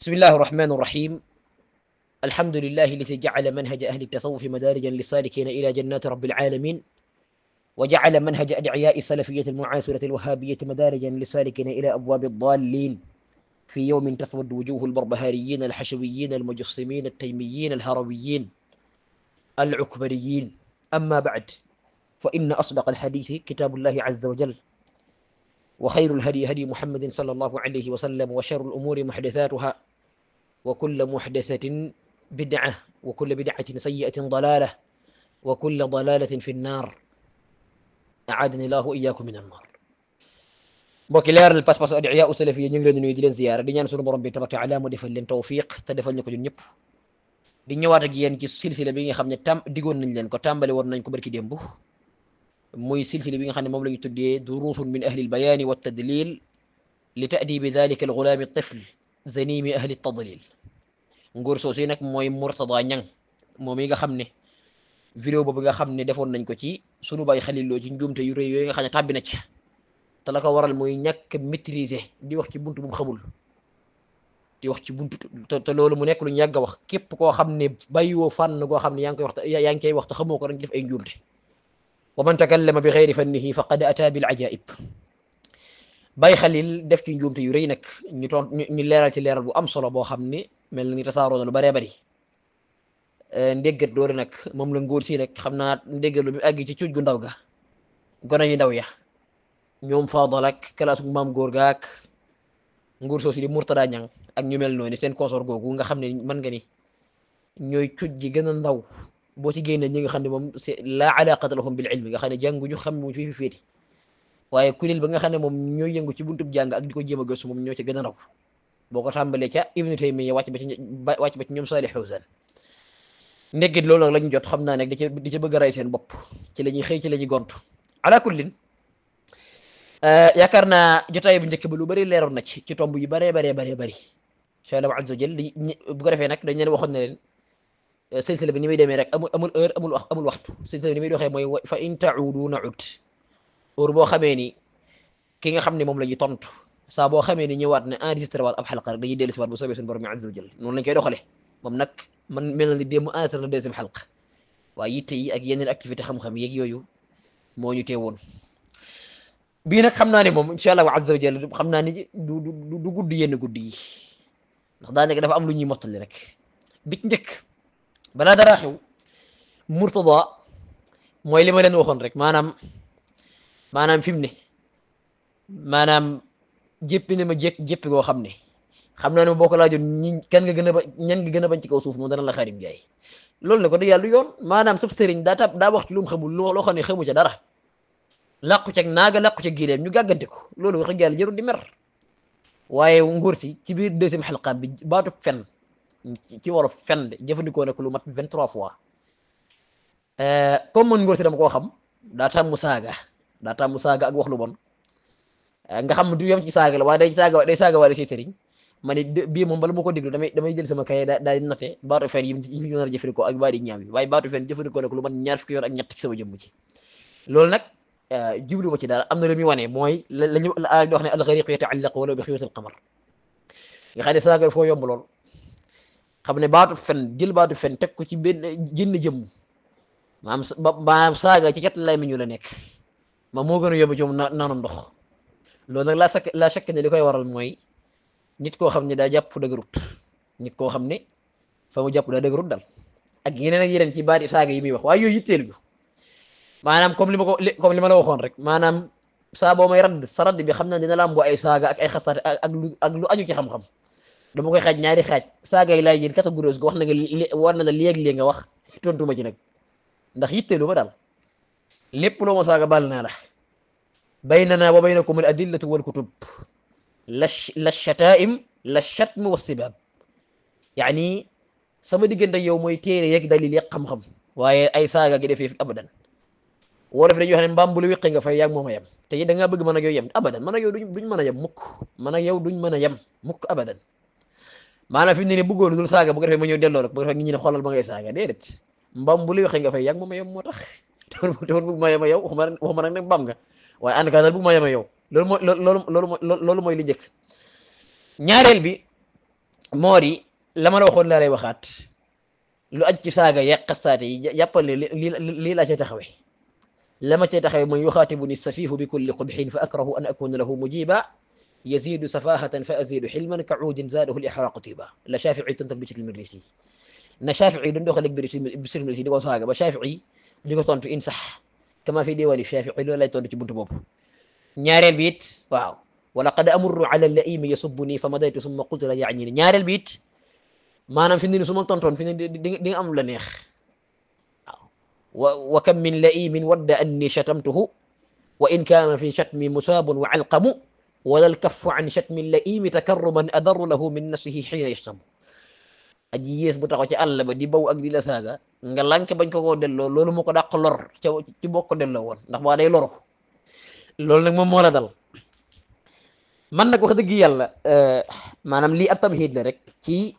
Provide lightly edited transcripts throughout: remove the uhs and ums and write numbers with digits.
بسم الله الرحمن الرحيم. الحمد لله الذي جعل منهج أهل التصوف مدارجا للسالكين إلى جنات رب العالمين، وجعل منهج أدعياء السلفية المعاصرة الوهابية مدارجا للسالكين إلى أبواب الضالين في يوم تسود وجوه البربهاريين الحشويين المجسمين التيميين الهرويين العكبريين. أما بعد، فإن أصدق الحديث كتاب الله عز وجل، وخير الهدي هدي محمد صلى الله عليه وسلم، وشر الأمور محدثاتها، وكل محدثة بدعة، وكل بدعة سيئة ضلالة، وكل ضلالة في النار. أعاذني الله وإياكم من النار. mbokki leeral pas-pas adiya usalafi ñu ngi leen di nuyu di leen ziyaara di ñaan suñu borom bi tabaraka taala mu defal leen tawfiq te defal ñu ko ñun ñëpp. di ñëwaat ak yéen ci silsila bi nga xam ne digoon nañ leen ko, tàmbali woon nañ ko barki démb, muy silsila bi nga xam ne moom la ñu tuddee duruusun min ahli albayaani wa tadlil li ta'dibi dalika alghulaami tifl zanimi ahli tadlil. nguur soosu nag mooy Murtada Ñang, moom yi nga xam ne vidéo boobu nga xam ne defoon nañ ko ci sunu baay xaliloo ci njuumte yu rëy yooyu nga xam ne tàbbi na ci, te la ko waral mooy ñàkk maîtriser di wax ci buntu bu mu xamul, di wax ci buntu te loolu mu nekk lu ñu yàgg a wax. képp koo xam ne bàyyiwoo fànn goo xam ne yaa ngi koy wax te xamoo ko dañ def ay njuumte. wa man takallama bi xeyri fannihi faqad ata bil ajaib. Baay Xalil def ci njuumte yu rëy nag ñu leeral ci leeral bu am solo boo xam ne mel na ni tasaaroo na lu bëree bëri. ndéggat doori nag moom la ngóor si nag xam naa ndéggat lu bi àgg ci cuuj gu ndaw ga, gone yu ndaw ya ñoom Fadal ak kalaasu maam góor gaak nguur soosi di Murtada Ñang ak ñu mel noonu seen consort googu nga xam ne mën nga ni ñooy cuuj gi gën a ndaw boo ci génne ñi nga xam ne moom c'est la alaqata lahum bil ilmi, nga xam ne jànguñu xam mu fi féeti, waaye kuréel ba nga xam ne moom ñooy yëngu ci buntub jàng ak di ko jéem a gëstu moom ñoo ci gën a ndaw. boo ko tàmbalee ca Ibnu Taymiya wàcc ba ci ñoom Saalih Fawzaan. ndéggat loolu nag lañu jot, xam naa nag di ca bëgg a rey seen bopp, ci la ñuy xëy ci la ñuy gont. ala kullin yaakaar naa jotaay bu njëkk ba lu bëri leeroon na ci tomb yu bëree bëri insha Allah azza wa jal. bu ko defee nag dañ leen waxoon ne leen silsila bi ni muy demee rek amul heure amul waxtu. silsila bi ni muy doxee mooy fa in ta'udu na'ud. heure boo xamee ni ki nga xam ne moom la ñuy tontu saa boo xamee ni ñëwaat ne enregistré waat ab xalqa rek dañuy dellu si waat bu soobee suñu borom azza wa jal. noonu lañ koy doxalee. moom nag man mel na ni démb enregistré na deuxième xalqa, waaye yitte yi ak yeneen activité xam-xam yeeg yooyu moo ñu teewoon. bii nag xam naa ne moom incha allah azza wa jalla xam naa ni du gudd yenn guddi yi, ndax daanaka dafa am lu ñuy mottali rek. bi njëkk balaa dara xew, Murtada mooy li ma leen waxoon rek, maanaam fi mu ne maanaam jéppi ne ma jéppi goo xam ne xam naa ne boo ko laajoon ñan nga gën a bañ ci kaw suuf moom dana la Xaadim Njaay. loolu ne ko da yàlla du yoon. maanaam sëf sëriñ daa wax ci lu mu xamul loo xam ne xamu ca dara, làqu ca naaga làqu ca gileem ñu gàggante ko. loolu wax dëgg yàlla jarul di mer. waaye nguur si ci biir deuxième xalqa bi baatu fen ci wolof fen de jëfandikoo na ko lu mat 23 fois. comme man nguur si dama koo xam, daa tàmm saaga ak wax lu bon. nga xam du yem ci saaga la waaye day saaga wala si sëriñ. ma ne bii moom bala ma ko déglu damay jël sama kaye daal di noté baatu fen yi fi ñu nar a jëfandikoo ak baat yi ñaaw yi, waaye baatu fen jëfandikoo na ko lu mat 20 yoon ak ñett ci sama jëmm ci. loolu nag jublu ma ci dara, am na lu muy wane mooy la di wax ne alxariqu yata'allaqu walaw bi xiwatil qamar. nga xam ne saaga foo yomb lool. xam ne baatu fen, jël baatu fen teg ko ci benn jënn jëmm, maanaam saaga ci cat lay mi ñu la nekk ma moo gën a yomb ci moom naanu ndox. loolu nag laa sakk ne li koy waral mooy nit koo xam ne daa jàpp fu dëgërut, nit koo xam ne fa mu jàpp daa dëgërut dal, ak yeneen ci baati saaga yi muy wax. waaye yooyu yitteel gu maanaam comme li ma la waxoon rek, maanaam saa boo may radd sa radd bi xam naa dina la am ay saaga ak ay xastaate ak lu aju ci xam-xam. dama koy xaaj ñaari xaaj. saaga yi laay jël catégorie ko wax na nga war na la léeg-léeg nga wax tontu ma ci nag, ndax yitteelu ma daal. lépp loo ma saaga baal naa la. baynana wa baynakum al adillatu wal kutub la shataim la shatm wa sibab. yaani sama diggante yow mooy téere yeeg dalil yeeg xam-xam, waaye ay saaga gi defee fi abadan. wolof dañuy wax ne mbaam bu la wéqee nga fay yàgg moom a yem, te da ngaa bëgg mën ak yow yem abadan. man ak yow duñ mën a yem mukk, man ak yow duñ mën a yem mukk abadan. maanaam fi mu ne nii bëggoon dul saaga bu ko defee ma ñëw delloo rek bu ko defee ñu ne xoolal ba ngay saaga déedéet. mbaam bu la wéqee nga fay yàgg moom a yem moo tax te bëgg ma yem a yow waxuma nag mbaam nga, waaye ànd kaa daal bëgg ma yem a yow. loolu mooy li njëkk. ñaareel bi moo di la ma la waxoon laa lay waxaat lu aj ci saaga yeeg xastaate yi jàppal ne lii laa cay taxawe la ma cay taxawe mooy yuxaatibuni safihu bi kulli qubxin fa akrahu an akuna lahu mujiba yazidu safahatan fa azidu xilman ka uudin zaadahu l ixraaqu tiba la Shafii tontal bi ci Mirisi na Shafii doon doxaleeg Bishr Mirisi di ko saaga ba Shafii di ko tontu in sax kama fi diwali Shafii loolu lay tontu ci buntu boobu ñaareel bi it waaw wala qad amurru ala laimi yasubuni fa madaytu summa qultu la yaani ni ñaareel bi it maanaam fi ne ni su ma tontoon fi ne di nga am la neex waaw wa kam min laimin wadda anni shatamtuhu wa in kaana fi shatmi musaabun wa alqamu wala alkaffu an shatmi laimi takarruman adarru lahu min nafsihi xiina yashtamu aji yées bu taxaw ci àll ba di baw ak di la saaga nga lànk bañ ko koo delloo loolu moo ko dàq lor ca ci bokk delloo woon ndax waa day loru loolu nag moom moo la dal man nag wax dëgg yàlla maanaam lii ab tamhiid la rek ci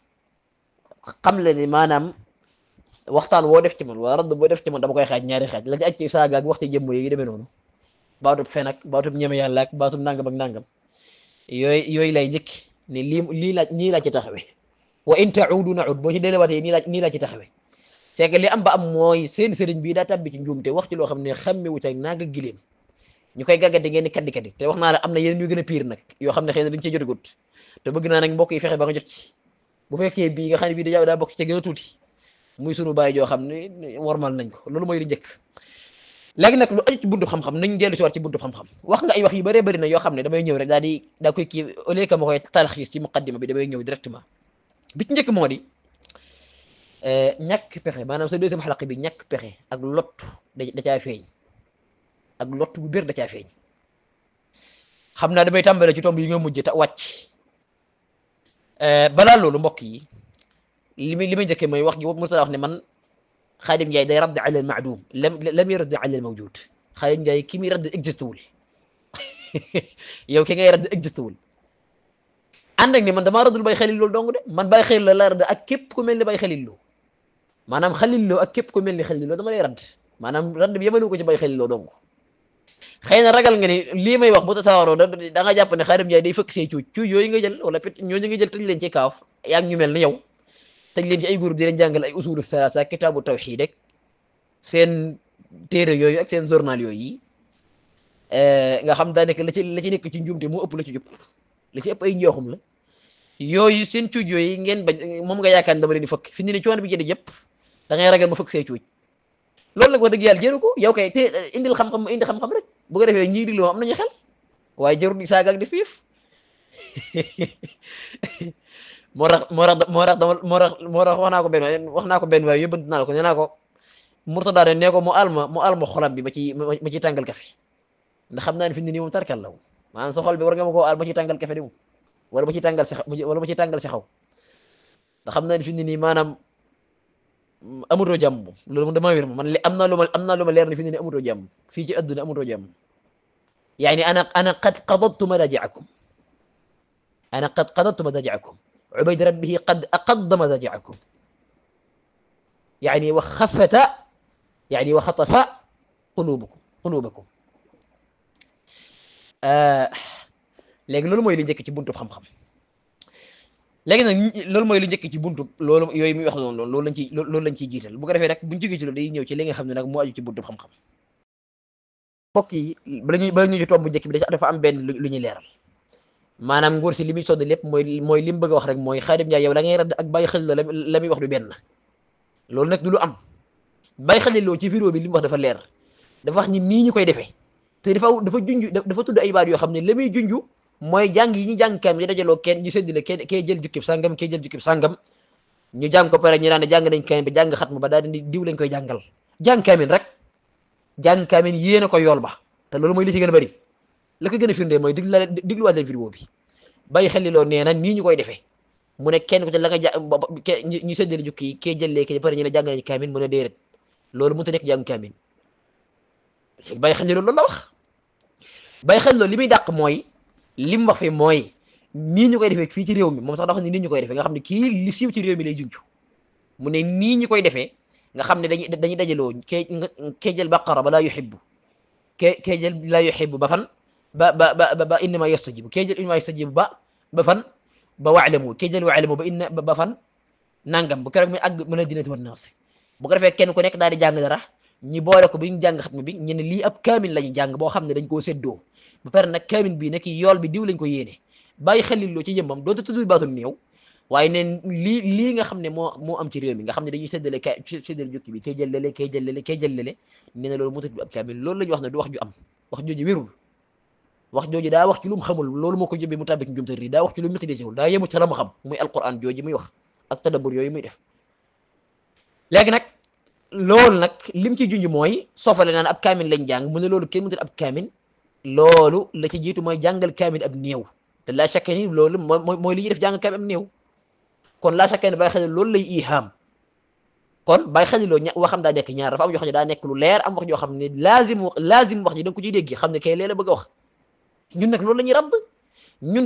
xam le ni maanaam waxtaan woo def ci man wala radd boo def ci man dama koy xaaj ñaari xaaj la ci aj ci saaga ak waxti jëmm yi demee noonu baatub fen ak baatub ñeme yàlla ak baatub nangam ak nangam yooyu lay njëkk ne nii laa ci taxawee wa in taudu naud boo ci delluwaatee nii laa ci taxawee c'est que li am ba am mooy seen sëriñ bii daa tàbbi ci njuumte wax ci loo xam ne xammewu ca naaga giléem ñu koy gàggante ngeen di kaddi te wax naa la am na yeneen yu gën a pire nag yoo xam ne xëy na dañ cee jotagut te bëgg naa nag mbokk yi fexe ba nga jot ci bu fekkee bii nga xam ne bii daa bokk ci gën a tuuti muy sunu baay joo xam ne wormal nañ ko loolu mooy li njëkk léegi nag lu aju ci buntu xam-xam nañ dellu si war ci buntu xam-xam wax nga ay wax yu bëree bëri na yoo xam ne damay ñëw rek daa koy kii au lieu que ma koy talxiis ci muqaddima bi damay ñëw directement bi ci njëkk moo di ñàkk pexe maanaam sa deuxième xalaq bi ñàkk pexe ak lot da caa feeñ ak lot bu bér da caa feeñ xam naa damay tàmbale ci tomb yi nga mujj te wàcc balaa loolu mbokk yi li may njëkkee mooy wax gi Murtada wax ne man Xaadim Njaay day radd ala al maadum lam yaradd ala al mawjud Xaadim Njaay ki muy radd existé wul yow ki ngay radd existé wul ànd ak ni man damaa raddul bay xalil loolu dong de man bay xalil la radd ak képp ku mel ni bay xalil loo maanaam xalil loo ak képp ku mel ni xalil loo dama lay radd maanaam radd bi yemanu ko ci bay xalil loo dong xëy na ragal nga ni lii may wax bu tasaaroo da nga jàpp ne Xaadim Njaay day fëkk say cuuj yooyu nga jël wala pet ñooñu nga jël tëj leen ci kaaf yaa ngi ñu mel ni yow tëj leen ci ay groupe di leen jàngal ay usulu salaasa kitaabu tawxiid rek seen téere yooyu ak seen journal yooyu nga xam daanaka la ci nekk ci njuumte moo ëpp la ci jub la ci ëpp ay njooxum la yooyu seen cuuj yooyu ngeen bañ moom nga yaakaar ne dama leen di fëkk fi ni ne coono bi jënd yëpp da ngay ragal ma fëkk say cuuj loolu nag wax dëgg yàlla jëru ko yow kay te indil xam-xam indi xam-xam rek bu ko defee ñii di lu am nañu xel waaye jarul di saaga ak di fiif moo tax wax naa ko benn waaye yóbbante naa ko nee naa ko Murtada de nee ko mu alma xolam bi ma ci tàngal kafe ndax xam naa ne fi mu ne nii moom tarkal la moom maanaam sa xol bi war nga ma koo al ma ci tàngal kafe de moom wala ma ci tàngal si xaw ndax xam naa ne fi mu ne nii maanaam amutoo jàmm moom loolu moom damaa wér moom man am naa lu ma leer ne fi mu ne nii amutoo jàmm fii ci adduna amutoo jàmm yaani ana qad qadadtu madajiakum ubayd rabbihi qad aqadda madajiakum yaani wa xafata yaani wa xatafa qulubakum léegi loolu mooy li njëkk ci buntu xam-xam léegi nag loolu mooy li njëkk ci buntu loolu yooyu muy wax noonu loolu lañ ciy jiital bu ko defee nag buñ jógee ci loolu day ñëw ci li nga xam ne nag moo aju ci buntu xam-xam mbokk yi bala ñu ci tomb bu njëkk bi dafa am benn lu ñuy leeral maanaam nguur si li muy sodd lépp mooy li mu bëgg a wax rek mooy Xaadim Njaay yow la ngay radd ak bàyyi xel la muy wax du benn loolu nag du lu am bàyyi xel loo ci vidéo bi li mu wax dafa leer dafa wax ni nii ñu koy defee te dafa tudd ay baat yoo xam ne la muy junj mooy jàng yi ñu jàng kam yi dajaloo kenn ñu séddale kenn kee jël jukkib sàngam kee jël jukkib sàngam ñu jàng ko pare ñu naan jàng nañ kaamil bi jàng xatmu ba daal di diw lañ koy jàngal jàng kaamil rek jàng kaamil yéen a ko yool ba te loolu mooy li ci gën a bëri la ko gën a firndee mooy digluwaat leen vidéo bi bàyyi xel loo nee na nii ñu koy defee mu ne kenn ku ci la nga ñu séddale jukki yi kee jëlee kee pare ñu ne jàng nañ kaamil mu ne déedéet loolu mënut a nekk jàng kaamil léegi bàyyi xel loolu la wax bàyyi xel loolu li muy dàq mooy li mu wax fi mooy nii ñu koy defee fii ci réew mi moom sax da wax ni nii ñu koy defee nga xam ne kii li siiw ci réew mi lay junj mu ne nii ñu koy defee nga xam ne dañuy dajaloo kee jël baqara ba laa yuhibbu kee jël laa yuhibbu ba fan ba innama yastajibu kee jël innama yastajibu ba fan ba wa'lamu kay jël wa'lamu ba inna ba fan nangam bu keroog muy àgg mën a dinati wan naas bu ko defee kenn ku nekk daal di jàng dara ñi boole ko bi ñu jàng xatma bi ñu ne lii ab kaamil lañu jàng boo xam ne dañ koo séddoo ba pare nag kaamil bii nekk yool bi diw lañ ko yéene bàyyi xelil loo ci jëmmam dootu tudd baatul néew waaye neen lii nga xam ne moo am ci réew mi nga xam ne dañuy séddale jukki bi kay jëllale kay jëllale kay jëllale nee na loolu moo tudd ab kaamil loolu la ñu wax ne du wax ju am wax jooju wérul wax jooju daa wax ci lu mu xamul loolu moo ko jëbbee mu tàbbi ci njumte rii daa wax ci lu mu maîtrisé wul daa yemu ca la mu xam muy alquran jooju muy wax ak tadabbur yooyu muy def léegi nag loolu nag lim ci junj mooy sofale naan ab kaamil lañ jàng mu ne loolu kenn mënut ab kaamil loolu la ci jiitu mooy jàngal kaamil ab néew te laa chaque ni loolu mooy li ñuy def jàngal kaamil ab néew kon laa chaque ni bàyyi xel loolu lay ihaam kon bàyyi xel loo waxam daa nekk ñaar dafa am yoo xam ne daa nekk lu leer am wax joo xam ne laazim wax ji da nga ko ciy dégg xam ne kay lee la bëgg a wax ñun nag loolu la ñuy radd ñun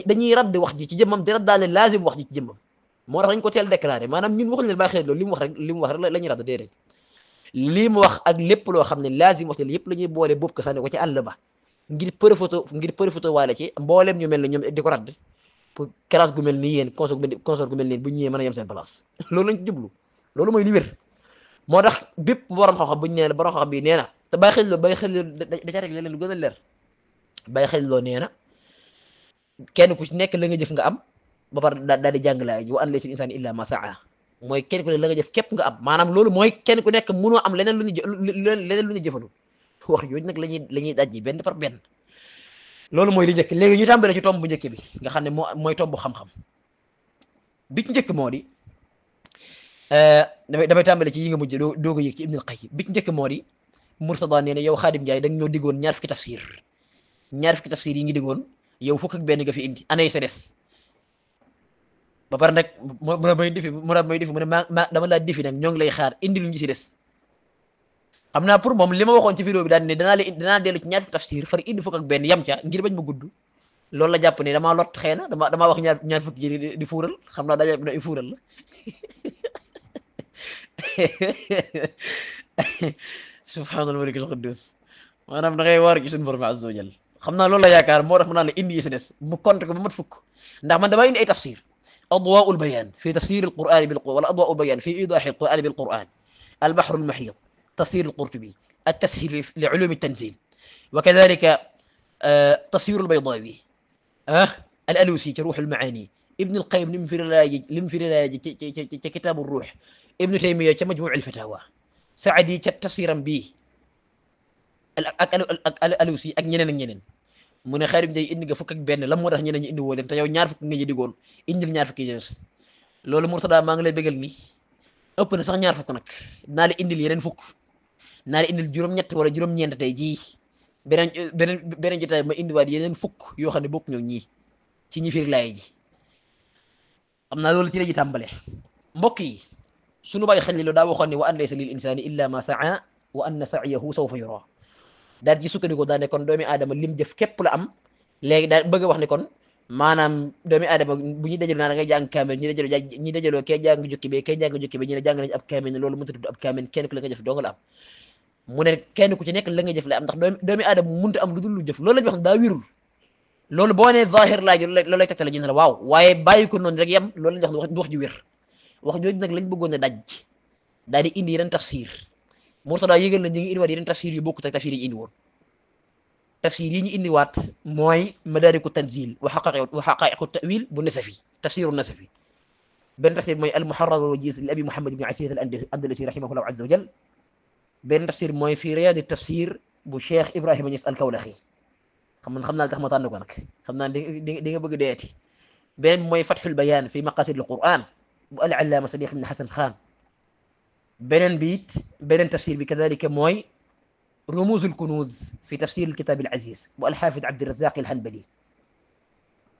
dañuy radd wax ji ci jëmmam di raddaale laazim wax ji ci jëmmam moo tax dañ ko teel déclaré maanaam ñun waxuñu leen bàyyi xel loolu li mu wax rek la ñuy radd déedéet lii mu wax ak lépp loo xam ne laazim wax ci yëpp la ñuy boole boobu ko sànni ko ci àll ba ngir përëfoto waale ci mbooleem ñu mel ne ñoom di ko radd pour classe gu mel ni yéen consort gu mel ni bu ñëwee mën a yem seen place loolu lañ jublu loolu mooy li wér moo tax bépp borom xam-xam bu ñu nee borom xam-xam bi nee na te bàyyi xel da ca rek leen lu gën a leer bàyyi xel loo nee na kenn ku ci nekk la nga jëf nga am ba pare daal di jàng laay ji wa an laysa l-insaanu illaa maa sa'a mooy kenn ku nekk la nga jëf képp nga am maanaam loolu mooy kenn ku nekk mënoo am leneen lu ñu jëfandu wax yooyu nag la ñuy daj benn par benn loolu mooy li njëkk léegi ñu tàmbale ci tomb bu njëkk bi nga xam ne mooy tomb xam-xam bi ci njëkk moo di damay tàmbale ci yi nga mujj doo ko yëg ci Ibnul Qayyim bi ci njëkk moo di Murtada nee na yow Xaadim Njaay da nga ñoo diggoon ñaar fukki tafsir yi ngi diggoon yow fukk ak benn nga fi indi anay sa des ba pare nag mu may difi mu ne dama laa difi nag ñoo ngi lay xaar indi lu ñu ci des xam naa pour moom li ma waxoon ci vidéo bi daal ne danaa dellu ci ñaar fukki tafsir far indi fukk ak benn yam ca ngir bañ ma gudd loolu la jàpp ne damaa lot xëy na damaa wax ñaar fukki ji di fuural xam naa daa jàpp ne fuural la subhaanal malikil quddus maanaam da ngay waar ci suñu borom azza wa jal xam naa loolu la yaakaar moo tax mu naan la indi yi si des mu compte ko ba mat fukk ndax man damaa indi ay tafsir adwaa'ul bayaan fi tafsir al-Qur'aan wala adwaa'ul bayaan fi iidaahi al-Qur'aan bil-Qur'aan al-bahr al-muhiit tafsir al-Qurtubi at-tashiil li uluum at-tanziil wa kadhaalika tafsir al-Baydaawi al-Aluusi ci Ruuh al-Macaani Ibn al-Qayyim li mu firi laay ci kitaabu Ruux Ibn Taymiyya ca Majmuu' al-Fataawa Saadi ca tafsiram bii ak Alusi ak ñeneen mu ne Xaadim Njaay indi nga fukk ak benn lan moo tax ñeneen ñi indi woo leen te yow ñaar fukk nga ñu digoon indil ñaar fukk yi des loolu Murtada maa ngi lay bégal ni ëpp na sax ñaar fukk nag naa la indil yeneen fukk naa la indil juróom-ñett wala juróom-ñeent tey jii beneen jotaay ma indiwaat yeneen fukk yoo xam ne bokk ñoo ñii ci ñi firi laay ji xam naa loolu ci la ji tàmbale mbokk yi sunu bàyyi xel li daa waxoon ne wa an laysa lil insaani illa ma saa wa anna sa'yahu sawfa yura daal ci sukkandiku daal ne kon doomi aadama lim def képp la am léegi daal bëgg a wax ne kon maanaam doomi aadama bu ñu dajaloo naa da ngay jàng kaamil ñi dajaloo kee jàng jukki be kee jàng jukki be ñu ne jàng nañu ab kaamil ne loolu mënta tudd ab kaamil kenn ku la nga jëf dong la am mu ne kenn ku ci nekk la nga jëf la am ndax doomi aadama mënta am lu dul lu jëf loolu la ñu wax daa wirul loolu boo nee zahir laaj loolu lay tegtale ñu ne la waaw waaye bàyyi ko noonu rek yem loolu la ñu wax du wax ju wér wax jooju nag lañ bëggoon a daj daal di indi yeneen tafsir Murtada yëgal na ñu ngi indiwaat yeneen tafsir yu bokkut ak tafsir yi ñu indi woon tafsir yi ñu indiwaat mooy madaariku tanzil wa xaqaa'iqu ta'wil bu Nasafi tafsiru Nasafi benn tafsir mooy al muharrar wal wajiz li abi Muhammad ibn Asiir al Andalusi rahimahullahu azza wa jal benn tafsir mooy fi riyaad tafsir bu Cheikh Ibrahima Niass al Kawlaxi xam naa tax ma tànn ko nag xam naa di nga bëgg deeti beneen mooy Fathul Bayaan fi maqaasid al Qur'aan bu al allaama Sadiq ibn Hasan Khan beneen bi it beneen tafsir bi kadalika mooy rumuzul kunuz fi tafsir alkitab alaziz bu alxaafid Abdirazaq alhanbali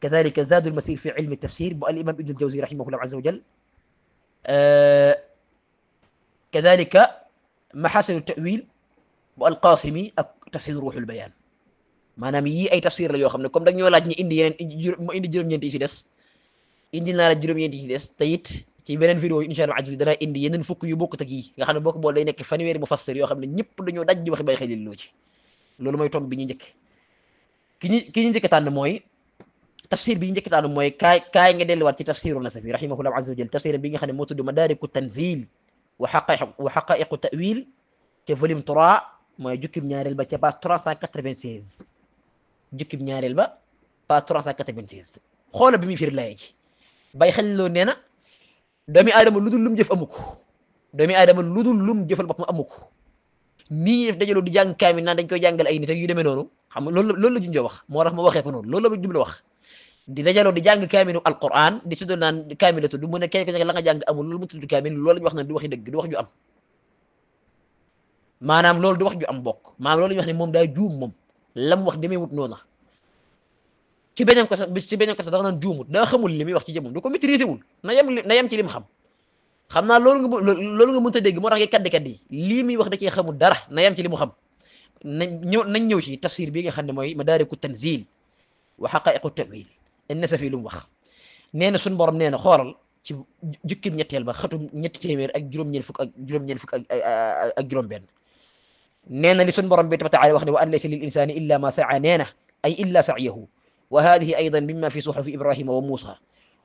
kadalika zaadul masir fi ilmi tafsir bu alimam ibn aljawzi rahimahullah azza wa jal kadalika maxasinu tawil bu alqasimi ak tafsir ruuxul bayaan maanaam yii ay tafsir la yoo xam ne comme dag ñoo laaj ñu indi yeneen ma indi juróom-ñeent yi ci des indi naa la juróom-ñeent yi ci des te it ci beneen vidéo yi incha allah azza danaa indi yeneen fukk yu bokkut ak yi nga xam ne bokk bool day nekk fanweeri mufassir yoo xam ne ñëpp dañoo daj di wax bay xel loo ci loolu mooy tomb bi ñu njëkk ki ñu njëkk tànn mooy tafsir bi njëkk taanu mooy kaay nga delluwaat ci tafsiru Nasafi rahimahullahu azza wa jalla tafsir bi nga xam ne moo tudd Madaariku Tanzil wa xaqaiqu ta'wil ca volume 3 mooy jukkib ñaareel ba ca page 396 jukkib ñaareel ba page 396 xoola bi muy firi laye ji bay xel loo nee na doomi aadama lu dul lum jëf amu ko doomi aadama lu dul lum jëfal boppam amu ko nii def dajaloo di jàng kaamil naan dañ koy jàngal ay nit ak yu demee noonu xam nga loolu la junjoo wax moo tax ma waxee ko noonu loolu la jublu wax di dajaloo di jàng kaamilu alquran di si doon naan kaamil la tudd mu ne kenn ku nekk la nga jàng amul loolu mu tudd kaamil loolu la ñu wax naan du waxi dëgg du wax ju am maanaam loolu du wax ju am bokk maanaam loolu la ñu wax ne moom daa juum moom lam wax demee wut noonu ci beneen ko sax da nga naan juumut daa xamul li muy wax ci jëmmam du ko maîtriser wul na yem ci li mu xam naa loolu nga mënta dégg moo tax kaddi lii muy wax da cee xamul dara na yem ci li mu xam nañ ñëw ci tafsir bi nga xam ne mooy Madaariku Tanzil wa xaqaiqu ta'wil an-Nasafi lu mu wax nee na suñu borom nee na xoolal ci jukkib ñetteel ba xatum ñetti téeméer ak juróom-ñeent fukk ak juróom-benn nee na li suñu borom bi taala wax ne wa an laysa lil insani illa ma sa'a nee na ay illa sa'yahu wa hadihi aydan mimma fi suhufi Ibrahima wa Musa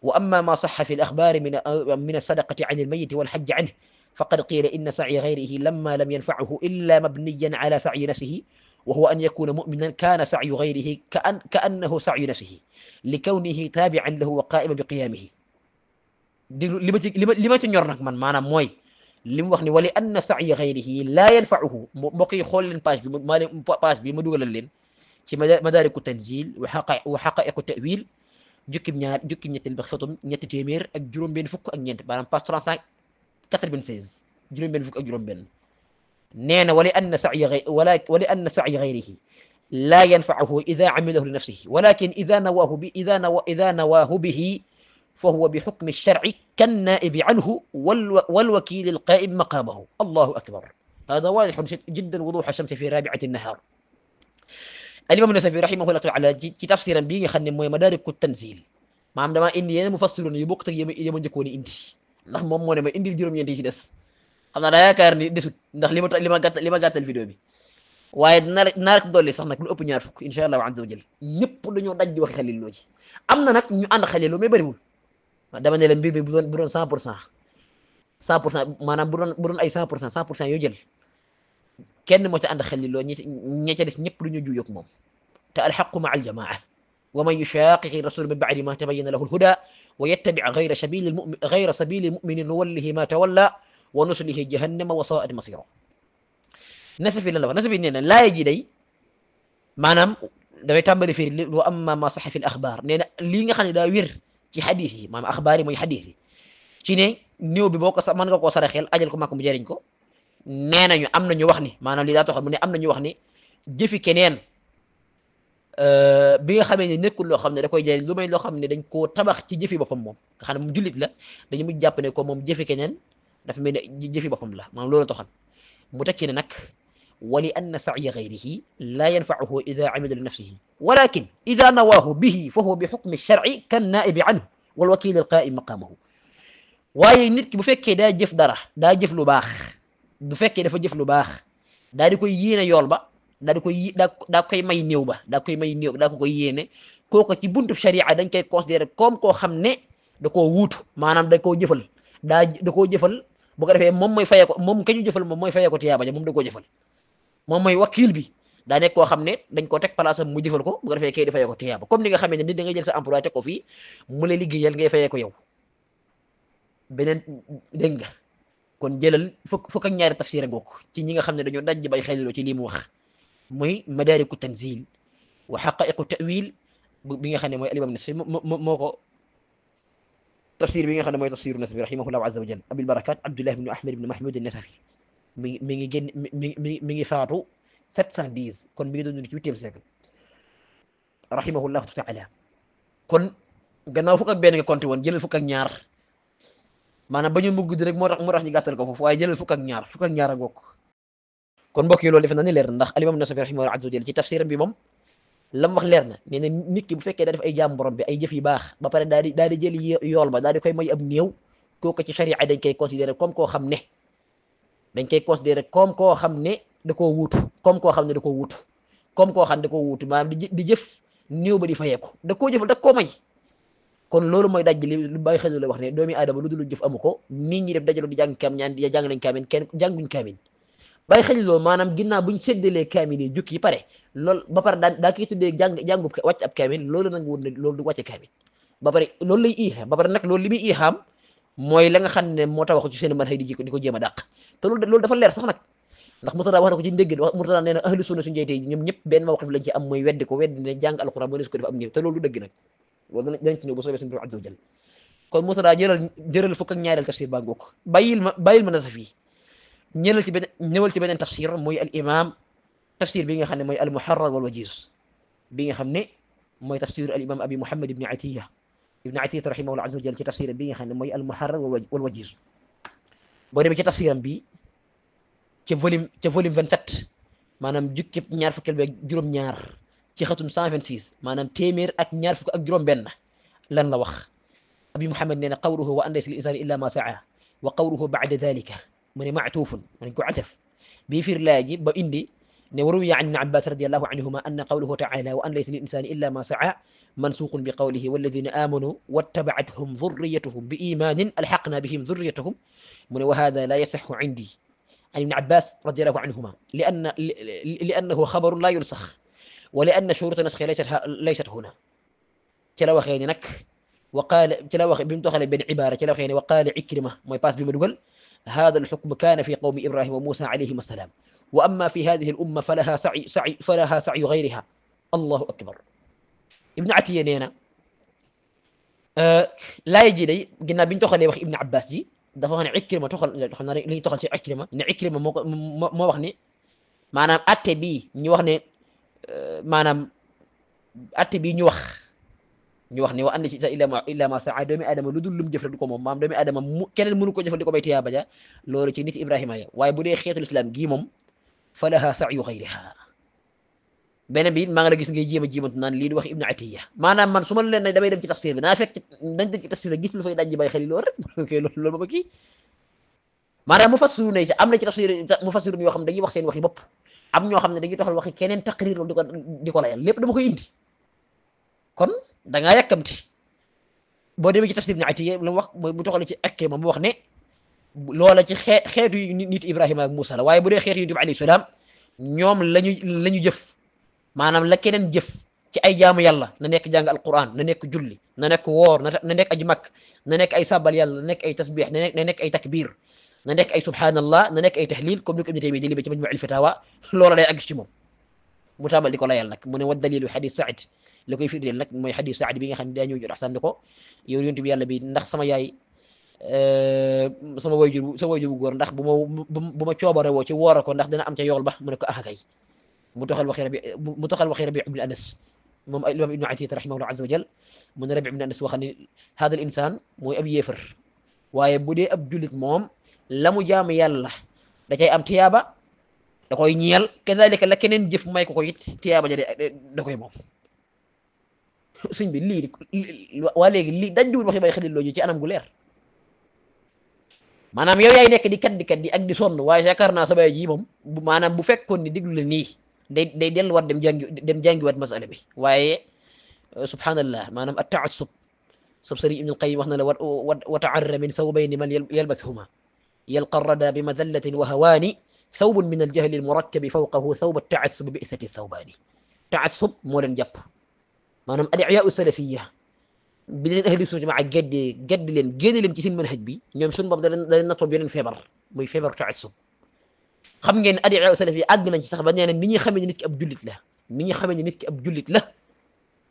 wa amma ma sahha fi al-akhbari min as-sadaqati 'an al-mayyit wal hajj 'anhu faqad qila inna sa'ya ghayrihi lamma lam yanfa'hu illa mabniyan 'ala sa'yi nafsihi وهو أن يكون مؤمنا كان سعي غيره كأنه سعي نفسه لكونه تابعا له وقائما بقيامه لما تنير نك من معنا موي لم وخني ولأن سعي غيره لا ينفعه مقي خول لين باس بي ما دوغال لين ci Madaariku Tanzil wa xaqaiqu ta'wil jukkib ñetteel ba xatum ñetti téeméer ak juróom-benn fukk ak ñeent maanaam page 396 juróom-benn fukk ak juróom-benn nee na wali anna sa'ya ghayrihi la yanfa'uhu idha 'amilahu li nafsihi walakin idha nawaahu bihi فهو بحكم الشرع كالنائب عنه والوكيل القائم مقامه الله أكبر هذا واضح جدا وضوح الشمس في رابعة النهار الإمام النسفي رحمه الله تعالى ci tafsiram bi nga xam ne mooy Madaariku Tanzil maanaam damaa indi yeneen mufassirun yu bokk ak yema njëkkoon indi ndax moom moo ne ma indil juróom-ñeent yi ci des xam naa daa yaakaar ni desut ndax li ma gàttal vidéo bi waaye naa ci dolli sax nag lu ëpp ñaar fukk insha Allah azza wa jalla ñëpp dañoo daj di wax xalil loo ci am na nag ñu ànd xalil loo mais bëriwul dama ne la mbir mi bu doon 100% maanaam bu doon ay 100% yoo jël kenn moo ca ànd xalil loo ñi ca des ñëpp lu ñu juyoog moom te alxaqu ma aljamaa wa man yushaqiqi rasul min ba'di ma tabayyana lahu alhuda wa yattabi' ghayra sabili almu'minin nuwallihi ma tawalla wa nuslihi jahannama wa sa'at masira Nasafi lan la wax Nasafi nee na laaya ji day maanaam dafay tàmbali firi wa amma ma saxa fi l axbaar nee na lii nga xam ne daa wér ci xadis yi maanaam axbaar yi mooy xadis yi ci ne néew bi boo ko mën nga koo saraxeel ajal ko màkk mu jëriñ ko nee nañu am nañu wax ni maanaam lii daa taxoon mu ne am nañu wax ni jëfi keneen bi nga xamee ne nekkul loo xam ne da koy jëriñ lu may loo xam ne dañ koo tabax ci jëfi boppam moom nga xam ne moom jullit la dañu mujj jàpp ne ko moom jëfi keneen dafa mel ne jëfi boppam la maanaam loolu taxoon mu tekki ne nag wali anna sa'ya ghayrihi la yanfa'uhu idha 'amila li nafsihi walakin idha nawaahu bihi fa huwa bi hukmi ash-shar'i kan naa'ibi anhu wal wakil al-qa'im maqamahu waaye nit ki bu fekkee daa jëf dara daa jëf lu baax bu fekkee dafa jëf lu baax daa di koy yéene yool ba daa koy may néew ba daa ko koy yéene kooku ci buntu sharia dañ koy considérer comme koo xam ne da koo wuutu maanaam da koo jëfal da koo jëfal bu ko defee moom mooy fayee ko moom kañu jëfal moom mooy fayee ko tiyaaba ja moom da koo jëfal moom mooy wakil bi daa nekk koo xam ne dañ ko teg place am mu jëfal ko bu ko defee kay di fayee ko tiyaaba comme ni nga xamee ne nit da nga jël sa emploi teg ko fii mu lay liggéeyal ngay fayee ko yow beneen dégg nga kon jëlal fukk ak ñaari tafsir ngook ci ñi nga xam ne dañoo daj bay xeliloo ci lii mu wax muy Madaariku Tanzil wa xaqaiqu ta'wil bi nga xam ne mooy al-imam Nasafi moo ko tafsir bi nga xam ne mooy tafsiru Nasafi rahimahullahu azza wa jalla Abil Barakat Abdullah ibn Ahmad ibn Mahmud an-Nasafi mi ngi génn mi ngi faatu 710 kon mi ngi doon dund ci 8e siècle rahimahullahu taala kon gannaaw fukk ak benn nga compté woon jëlal fukk ak ñaar maanaam ba ñu mugg di rek moo tax ñu gàttal ko foofu waaye jëlal fukk ak ñaar a bokk kon mbokk yi loolu defe naa ni leer na ndax al-imam Nasafi rahimahullahu azza wa jalla ci tafsiram bi moom lam wax leer na nee na nit ki bu fekkee daa def ay jaam borom bi ay jëf yu baax ba pare daal di jël yool ba daal di koy may ab néew kooku ci sharia dañ koy considérer comme koo xam ne da koo wuutu comme koo xam ne da koo wuutu maanaam di jëf néew ba di fayeeku da koo jëfal da koo may. kon loolu mooy daj li bàyyi xel la wax ne doomi aadama lu dul jëf amu ko nit ñi def dajaloo di jàng kaam ñaan di jàng nañ kaamin kenn jànguñ kaamin bàyyi xel loolu maanaam ginnaaw buñ séddalee kaamin yi jukki yi pare loolu ba pare daa koy tuddee jàngu wàcc ab kaamin loolu nag wut ne loolu du wàcce kaamin ba pare loolu lay iixaam ba pare nag loolu li muy iixaam mooy la nga xam ne moo tax waxu ci seen man xëy di ko jéem a dàq te loolu dafa leer sax nag ndax Murtada wax na ko ci ndégg Murtada nee na ahlu sunna suñu jeytee ñoom ñëpp benn mawqif lañ ci am mooy weddi ko weddi ne jàng alxuraan moo ne su ko def am néew te loolu du dëgg nag loolu danañ ci ñëw ba soobee suñu borom azza wa jal kon Murtada jëral fukk ak ñaareel tafsir baa ngoog bàyyil ma nasaf yi ñëwal ci beneen tafsir mooy al imam tafsir bi nga xam ne mooy al muharrar wal wajiz bi nga xam ne mooy tafsir al imam abi muhammad ibni atiya rahimahullah azza wa jal ci tafsir bi nga xam ne mooy al muharrar wal wajiz boo demee ci tafsiram bi ca volume 27 maanaam jukkib ñaar fukkeel bi ak juróom-ñaar ci xatum 126 maanaam téeméer ak ñaar fukk ak juróom-benn lan la wax abi muhammad nee na qawluhu wa an laysa lil insani illa ma saa wa qawluhu ba'da dhalika mu ne maatuufun mu ne ko ataf bii fiir laay ji ba indi ne waruwiya an ibn abbas radiallahu anhuma anna qawluhu taala wa an laysa lil insani illa ma saa mansuuqun bi qawlihi walladina amanu wattabacathum dhurriyatuhum bi imanin alxaqna bihim dhurriyatahum mu ne wa hada la yasixu indi عن ابن عباس رضي الله عنهما لأنه خبر لا ينسخ ولأن شروط النسخ ليست هنا تلا وخيني نك وقال تلا وخ بمتخل بين عبارة تلا وخيني وقال عكرمة ما يباس بمدقل هذا الحكم كان في قوم إبراهيم وموسى عليهما السلام وأما في هذه الأمة فلها سعي غيرها الله أكبر ابن عتية نينا لا يجي لي قلنا بنتخل وخ ابن عباس دي dafa wax ne Ikrima li ñu toxal ci Ikrima ne Ikrima moo wax ni maanaam atte bii ñu wax ne maanaam atte bii ñu wax ne wa andi ci sa illa ma saa doomi aadama lu dul lum jëf rek du ko moom maam doomi aadama keneen mënu ko jëfal di ko bay tiyaaba ja loolu ci nit Ibrahima ya waaye bu dee xeetul islam gii moom fa laha sa'yu ghayriha beneen bi maa ngi la gis ngay jéem a jéemantu naan lii di wax Ibnu Atiya maanaam man su ma leen ne damay dem ci tafsir bi naa fekk nañ dem ci tafsir bi gis lu fay dajji bay xel loolu rek loolu ba kii maanaam mufassiru ne am na ci tafsir mufassiru yoo xam ne dañuy wax seen waxi bopp am ñoo xam ne dañuy toxal waxi keneen taqrir loolu di ko layal lépp dama koy indi kon da ngaa yàkkamti boo demee ci tafsir Ibnu Atiya la mu wax mooy bu toxalee ci ekkee ma mu wax ne loola ci xeetu nit Ibrahima ak Moussa la waaye bu dee xeetu Yonent bi alayhi salaam ñoom lañu jëf maanaam la keneen jëf ci ay jaamu yàlla na nekk jàng alquran na nekk julli na nekk woor na nekk aji makk na nekk ay sabal yàlla na nekk ay tasbix na nekk ay takbir na nekk ay subhanallah na nekk ay tahlil comme ni ko Ibnu Taymiyya jëlee ba ci Majmu' al-Fatawa loola day àgg ci moom mu tàmbal di ko layal nag mu ne wa dalilu xadis Saïd la koy firndeel nag mooy xadis Saïd bi nga xam ne daa ñëw jot axsaan ni ko yow yonent bi yàlla bi ndax sama yaay sama wayjur bu góor ndax bu ma coobare woo ci woora ko ndax dina am ca yool ba mu ne ko kay mu toxal waxi Rabi' ibn Anas moom imam Ibnu Atiyya rahimahullah azza wa jal mu ne Rabi' ibn Anas wax ne hada al insaan mooy ab yéefar waaye bu dee ab jullit moom la mu jaamu yàlla da cay am tiyaaba da koy ñeel kadalika la keneen jëf may ko it tiyaaba ja da koy moom suñ bi lii waa léegi lii dañ diwul waxi bay xelil looju ci anam gu leer maanaam yow yaay nekk di kat di ak di sonn waaye yaakaar naa sa bay ji moom maanaam bu fekkoon ni diglu la nii day delluwaat dem jàngiwaat masala bi waaye subhanallah maanaam at taassub sab sëriñ Ibn al-Qayyim wax na la wa ta'arra min thawbayni man yalbashuma yalqa rada bi madallatin wa hawaani thawbun min al-jahli al-murakkabi fawqahu thawb at-ta'assub bi isati thawbaani taassub moo leen jàpp maanaam adiyaa salafiyya bi leen ahli sunna jamaa gedd leen génne leen ci seen manhaj bi ñoom suñu bopp da leen nattoo beneen feebar muy feebaru taassub xam ngeen adiyaa salafiyya àgg nañ ci sax ba nee na ni ñuy xamee ne nit ki ab jullit la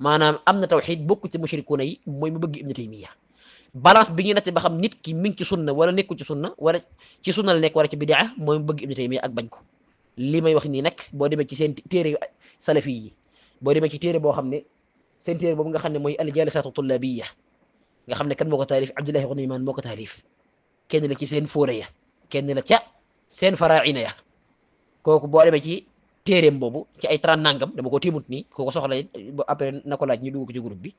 maanaam am na tawxiid bokku ci mushrikuuna yi mooy mu bëgg Ibnu Taymiyya balance bi ñuy natte ba xam nit ki mi ngi ci sunna wala nekkul ci sunna wala ci sunna la nekk wala ci bidaa mooy mu bëgg Ibnu Taymiyya ak bañ ko li may wax nii nag boo demee ci seen téere salafi yi boo demee ci téere boo xam ne seen téere boobu nga xam ne mooy al-jaalisaatu tullaabiyya nga xam ne kan moo ko taalif Abdullahi Ghunaymaan moo ko taalif kenn la ci seen fóore ya kenn la ca seen faraa'ina ya kooku boo demee ci téereem boobu ci ay 30 nangam dama ko tiimut nii kooku soxla après na ko laaj ñu dugg ko ci groupe bi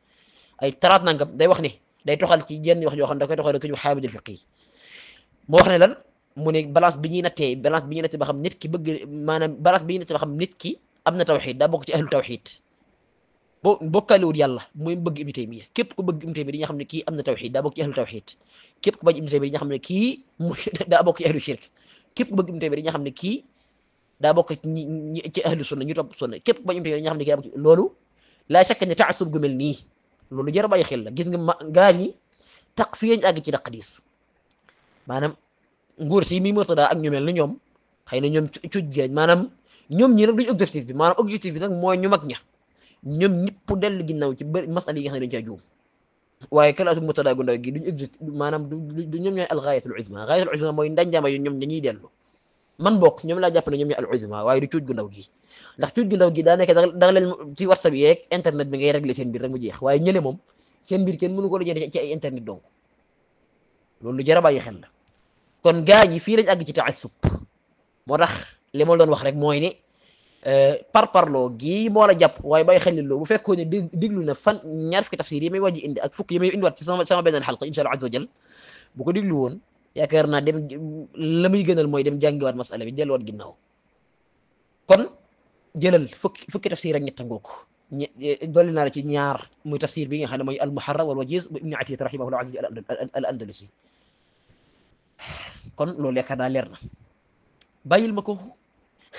ay 30 nangam day wax ne day toxal ci jenn wax joo xam ne da koy toxal ko ñu Haamid al-Fiqi moo wax ne lan mu ne balance bi ñuy nattee ba xam nit ki bëgg maanaam balance bi ñuy nattee ba xam nit ki am na tawxiid daa bokk ci ahlu tawxiid bokkaalewul yàlla mooy bëgg Ibnu Taymiya. képp ku bëgg Ibnu Taymiya di nga xam ne kii am na tawxid daa bokk ci ahlu tawxid. képp ku bañ Ibnu Taymiya di nga xam ne kii daa bokk ci ahlu shirk. képp ku bëgg Ibnu Taymiya di nga xam ne kii daa bokk ci ahlu sunna ñu topp sunna. képp ku bañ Ibnu Taymiya di nga xam ne kii daa bokk loolu laa shakka ne taasub gu mel nii loolu jar a bàyyi xel la. gis nga gaa ñi taq fii lañ àgg ci taqdis maanaam nguur si mi Murtada ak ñu mel ni ñoom xëy na ñoom cuuj gañ maanaam ñoom ñi nag duñu objectif bi maanaam objectif bi nag mooy ñu mag ña ñoom ñëpp dellu ginnaaw ci bëri masala yi nga xam ne dañu caa juum waaye kalaasu Murtada gu ndaw gi duñu objectif maanaam du ñoom ñooy al gaayatul uzma. gaayatul uzma mooy ndanjaama yu ñoom dañuy dellu man bokk ñoom laa jàpp ne ñoom ñooy al uzma waaye du cuuj gu ndaw gi ndax cuuj gu ndaw gi daa nekk da leen ci WhatsApp yeeg internet bi ngay régler seen mbir rek mu jeex waaye ñële moom seen mbir kenn mënu ko lijjanti ci ay internet donc loolu lu jar a bàyyi xel la. kon gaa ñi fii lañ àgg ci taassub moo tax li ma doon wax rek mooy ne parparloo gii moo la jàpp waaye bàyyi xel loo bu fekkoon ne diglu na fan ñaar fukki tafsir yi may wàññi indi ak fukk yi may indiwaat ci sama beneen xalqa insha Allah azza wa jal bu ko diglu woon yaakaar naa dem la muy gënal mooy dem jàngiwaat masala bi delluwaat ginnaaw. kon jëlal fukki tafsir ak ñett ngoog dolli naa la ci ñaar muy tafsir bi nga xam ne mooy al muharrar wal wajiz bu ibni atiyat rahimahullah azza al andalusi. kon loolu yaakaar naa leer na bàyyil ma ko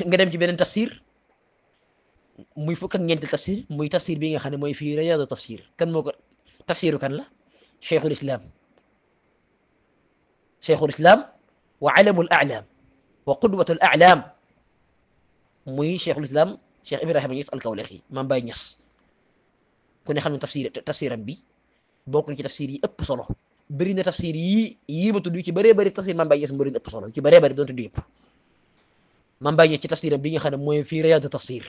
nga dem ci beneen tafsir muy fukk ak ñeenti tafsir muy tafsir bi nga xam ne mooy fii Riyaadu tafsir. kan moo ko tafsiru kan la cheikhul islam wa alamul a'lam wa qudwatul a'lam muy cheikhul islam cheikh Ibrahima Niass al-Kawlaxi Maam Baye Niass ku ne xam ne tafsiram bi bokk na ci tafsir yi ëpp solo. bëri na tafsir yii ma tudd ci bëree bëri tafsir Maam Baye Niass mbëri na ëpp solo ci bëree bëri doon tudd yëpp. Maam Baye Niass ci tafsiram bi nga xam ne mooy fii Riyaadu tafsir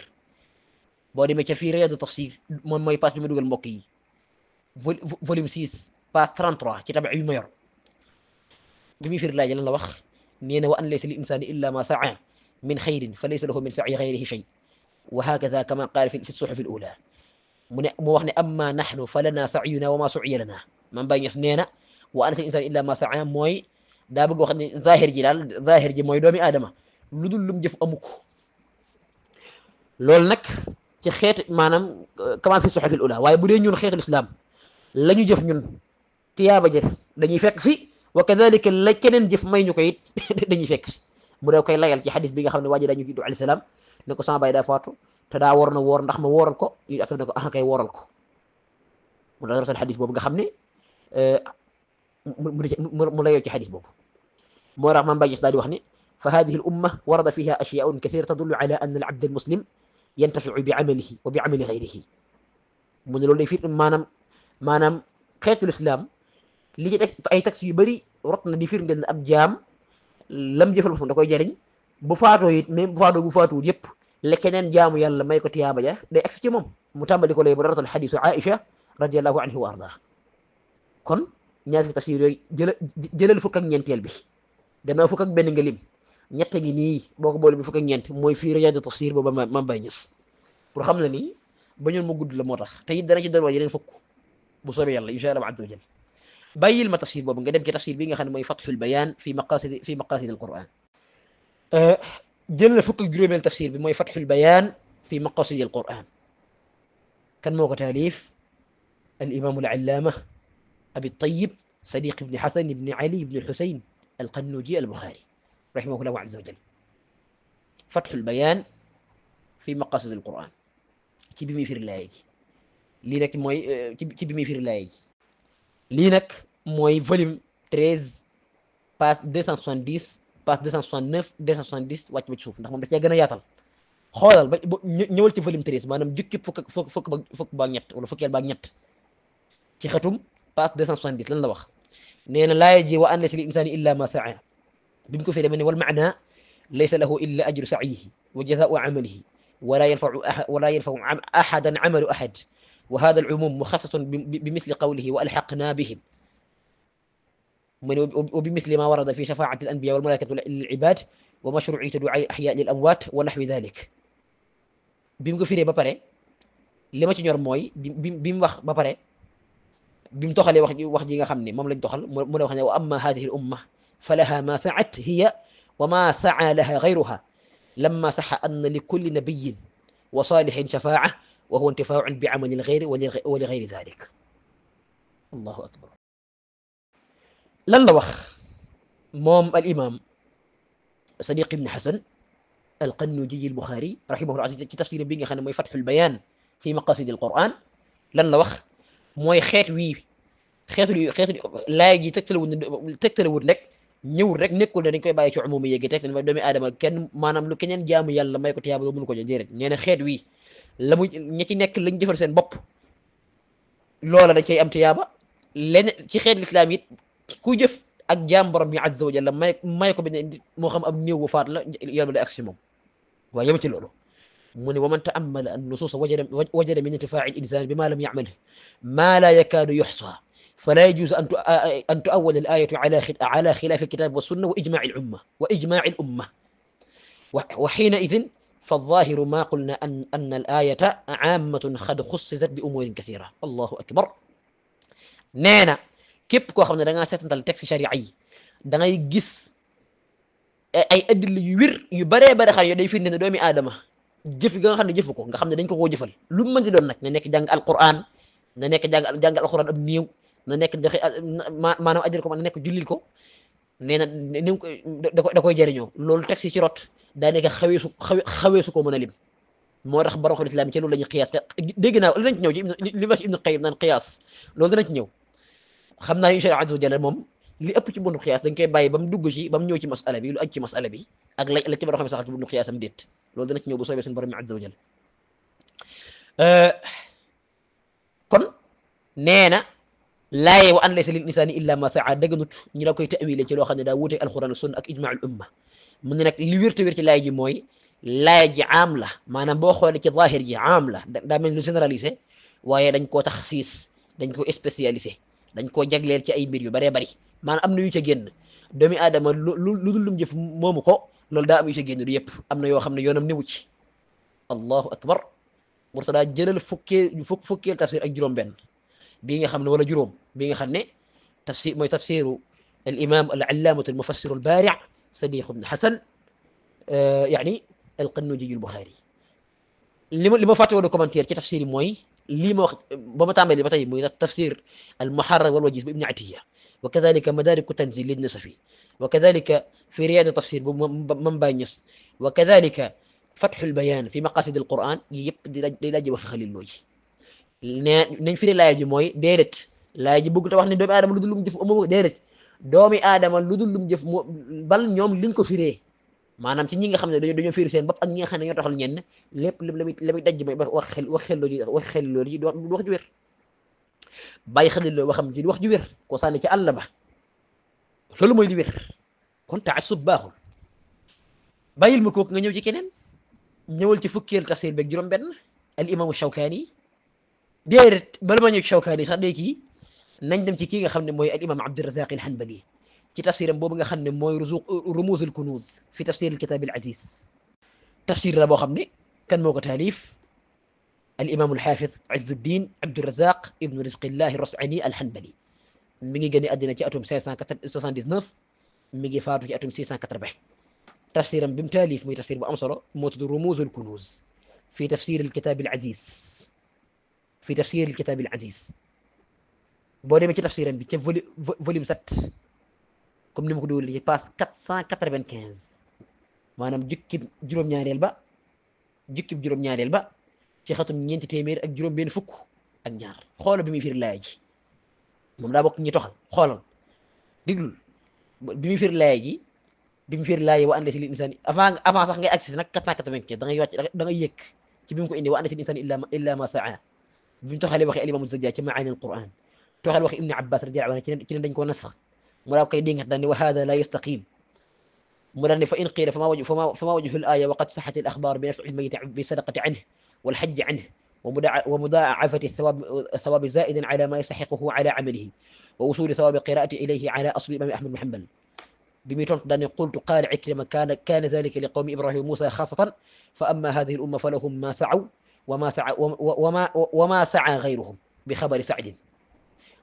boo demee ca fii Riyaadu tafsir moom mooy page bi ma dugal mbokk yi volume 6 page 33 ci tabi bi ma yor bi muy firi laaj lan la wax nee na wa an laysa lil insani illa ma saa min xayrin fa laysa lahu min sa'i ghayrihi shay wa hakadha kama qaala fi suhuf al ula mu wax ne amma nahnu fa lana sa'yuna wa ma su'iya lana. Maam Baye Niass nee na wa an laysa lil insani illa ma saa mooy daa bëgg wax ne zahir ji mooy doomi aadama lu dul lum jëf amu ko. loolu nag ci xeet maanaam kama fi suhuf al ula waaye bu dee ñun xeetul islam la ñu jëf ñun tiyaaba jëf dañuy fekk si wa kadhalika la keneen jëf may ñu ko it dañuy fekk si. mu dee koy layal ci xadis bi nga xam ne waa ji dañu juddu alayhi salaam ne ko sama baay daa faatu te daa war na woor ndax ma wooral ko yu aftam ne ko kay wooral ko mu la rotal xadis boobu nga xam ne mu layoo ci xadis boobu. moo tax Maam Baye Niass daal di wax ne fa hadihi al umma warada fiha ashyaa'un kathira tadullu ala anna al abd al muslim yantafi'u bi amalihi wa bi amali ghayrihi. mu ne loolu day fi maanaam xeetul islam li ci ay tax yu bëri rot na di firndeel ab jaam lam jëfal boppam da koy jariñ bu faatoo it même bu faatuwul yëpp la keneen jaamu yàlla may ko tiyaaba ja day agsi ci moom. mu tàmbali ko léegi ba daratal xadiisu Aïcha radiyallahu anha wa arda. kon ñaar fi tafsir yooyu jëlal fukk ak ñeenteel bi gannaaw fukk ak benn nga lim ñett gi nii boo ko boole bi fukk ak ñeent mooy fii Riyaadu tafsir booba Maam Baye Niass pour xam na ni bañoon mu gudd la moo tax te it dana ci dolli yeneen fukk bu soobee yàlla insha Allah azza wa jal. bàyyil ma tafsir boobu nga dem ci tafsir bi nga xam ne mooy Fathul Bayaan fi maqasid al Qur'an. jëlal fukk ak juróomeel tafsir bi mooy Fathul Bayaan fi maqasid al Qur'an. kan moo ko taalif al imam al allaama Abi Tayyib Sadiq ibn Hasan ibn Ali ibn Husayn al Qannuji al Bukhari rahimahullahu azza wa jal. Fathul Bayaan fi maqasid al Qur'an ci bi muy firi laaya ji lii rek mooy ci bi muy firi laaya ji. lii nag mooy volume 13 page 270 page 269 270 wàcc ba ci suuf ndax moom da cee gën a yaatal. xoolal ba ñëwal ci volume 13 maanaam jukki fukk ba ñett wala fukkeel ba ñett ci xatum page 270 lan la wax. nee na laaya ji wa an laysa lil insani illa ma saa bi mu ko firee ne wal maana laysa lahu illa ajru sa'yihi wa jazaa'u amalihi wala yanfa'u ahadan amalu ahad wa hada al umum mukhassas bi misli qawlihi wa alhaqna bihim wa bi misli ma warada fi shafa'ati al anbiya wal malaikati lil ibad wa mashru'iyyati du'a ahya lil amwat wa nahwi dhalik. bi mu ko firee ba pare li ma ci ñor mooy bi mu wax ba pare bi mu toxalee wax ji nga xam ne moom lañ toxal mu ne wax ne wa amma hadhihi al umma falaha ma sa'at hiya wa ma sa'a laha ghayruha lamma sahha anna li kulli nabiyyin wa salihin shafa'a wa huwa intifaa'un bi amali al-ghayri wa li ghayri dhalik. allahu akbar. lan la wax moom al imam Sadiq ibn Hasan al-Qannuji al-Bukhari rahimahullah ci tafsir bi nga xam ne mooy Fathul Bayan fi maqasid al-Quran. lan la wax mooy xeetu laay ji tegtalewut rek ñëwul rek nekkul ne dañ koy bàyyi ci umumi yéegi teg ne doomi aadama kenn maanaam lu keneen jaamu yàlla may ko tiyaaba doo mënu ko jox déedéet. nee na xeet wi la mu ña ci nekk lañ jëfal seen bopp loola dañ koy am tiyaaba. leneen ci xeet lislaam it ku jëf ak jaam borom bi azza wa jalla may ko benn moo xam ab néew bu faat la yàlla day agsi moom. waaye yema ci loolu mu ne wa man ta'ammala an-nusuusa wajada min intifaa'i al-insaani bimaa lam ya'mal maa laa yakaadu yuhsaa فلا يجوز أن تؤول الآية على خلاف الكتاب والسنة وإجماع الأمة وحينئذ فالظاهر ما قلنا أن الآية عامة قد خصصت بأمور كثيرة. الله أكبر. نانا كيف كو خامنا دا nga sétantal texte sharia da ngay gis ay adil yu wir yu bare bare xar yo day firnde ne doomi adama jëf nga xam ne jëfu ko nga xam ne dañ ko koo jëfal lu mu mën di doon nag na nekk jàng alquran na nekk jàng alquran ab néew na nekk joxe maanaam ajal ko na nekk jullil ko nee na ni da koy jëriñoo loolu texte ci rot daa nekk xaweesu ko mën a lim. moo tax borom xam islam ci loolu la ñuy xiyaas dégg naa dinañ ci ñëw ci li wax Ibnu Qayyim naan xiyaas loolu dinañ ci ñëw. xam naa insha Allah azza wa jalla moom li ëpp ci buntu xiyaas dañ koy bàyyi ba mu dugg ci ba mu ñëw ci masala bi lu aj ci masala bi ak la ci borom xam saxal ci buntu xiyaasam déet loolu dina ci ñëw bu soobee suñu borom azza wa jalla. kon nee na laaye wa an laysa lil insaani illa ma saa dëgganut ñi la koy ta'wile ci loo xam ne daa wuuteeg alquran ak sunna ak ijmaa'ul umma. mu ne nag li wér te wér ci laay ji mooy laay ji aam la maanaam boo xoolee ci zaahir ji aam la daa mel lu généralisé waaye dañ koo taxsiis dañ ko spécialisé dañ koo jagleel ci ay mbir yu baree bari maanaam am na yu ca génn doomi aadama lu dul lum jëf moomu ko loolu daa am yu ca génn du yëpp am na yoo xam ne yoonam newu ci. allahu akbar. Murtada jëlal fukkeel tafsir ak juróom-benn bii nga xam ne wala juróom bii nga xam ne tafsir mooy tafsiru al imam al allaamatu al mufassir al baari' Sadiq ibn Hasan yaani al Qannuji al Bukhari. li ma fàtte woon commentaire ci tafsir yi mooy lii ma wax ba ma tàmbalee ba tey muy tafsir al muharrar wal wajiz bu Ibn Atiyya wa kadhalika madarik tanzil lin Nasafi wa kadhalika fi riyad tafsir bu Mame Baye Niass wa kadhalika fathul bayan fi maqasid al Quran yi yëpp day laaj wax Xalil Lo ji ne nañ firi laaya ji mooy déedéet laaya ji bëgg te wax ne doomi aadama lu dul lu mu jëf moom déedéet doomi aadama lu dul lu mu jëf bal ñoom liñ ko firee maanaam ci ñi nga xam ne dañoo firi seen bopp ak ñi nga xam ne ñoo taxal ñenn lépp la muy daj mooy wax xel loolu ji du wax ju wér bàyyi Xalil Lo waxam ji du wax ju wér ko sànni ci àll ba loolu mooy li wér kon taassub baaxul. bàyyil ma kooku nga ñëw ci keneen ñëwal ci fukkeel tafsir beeg juróom-benn al imaamu Shawkaani déedéet bala ma ñëw ci Shawkaani sax léegi nañ dem ci kii nga xam ne mooy al imaam Abdurazaq al Hanbali ci tafsiram boobu nga xam ne mooy rumuz al kunuz fi tafsir al kitab al aziz. tafsir la boo xam ne kan moo ko taalif al imaam al xaafid Izzuddin Abdurazaq ibnu Rizqillah ar-Ras'ani al Hanbali mi ngi génne àddina ci atum 579 mi ngi faatu ci atum 680. tafsiram bi mu taalif muy tafsir bu am solo moo tudd rumuz al kunuz fi tafsir al kitab al aziz fi tafsir al kitab al aziz. boo demee ci tafsiram bi ca volume 7 comme ni ma ko dugal ci page 495 maanaam jukkib juróom-ñaareel ba ci xatum ñeenti téeméer ak juróom-benn fukk ak ñaar xoolal bi muy firi laaya ji moom daa bokk ñi toxal xoolal diglul bi muy firi laaya ji bi mu firi laaya wa an laysa lil insaani avant sax ngay agsi nag 495 da ngay wàcc da ngay yëkk ci bi mu ko indi wa an laysa lil insaani illa ma saa bi mu toxalee waxee al imam az-Zajjaj ci maani al Quran toxal waxi Ibn Abbas radiyallahu anhu ci ne dañ koo nasax mu daa koy dingat daan ne wa hada la yastaqim mu daan ne fa in qiila fama wajhu al aya wa qad saxat al axbar bi naf'i al mayit bi sadaqati anhu wal hajji anhu wa mudaacafati thawabi zaidan ala ma yastaxiquhu ala amalihi wa usuli thawabi qiraati ilayhi ala asli imam Ahmad bin Hanbal bi muy tontu daan ne qultu qaala Ikrima kaana dhalika li qawmi Ibrahima wa Musa xaasatan fa amma hadihi al umma fa lahum ma sacaw wa ma saca gayruhum bi xabari Sacdin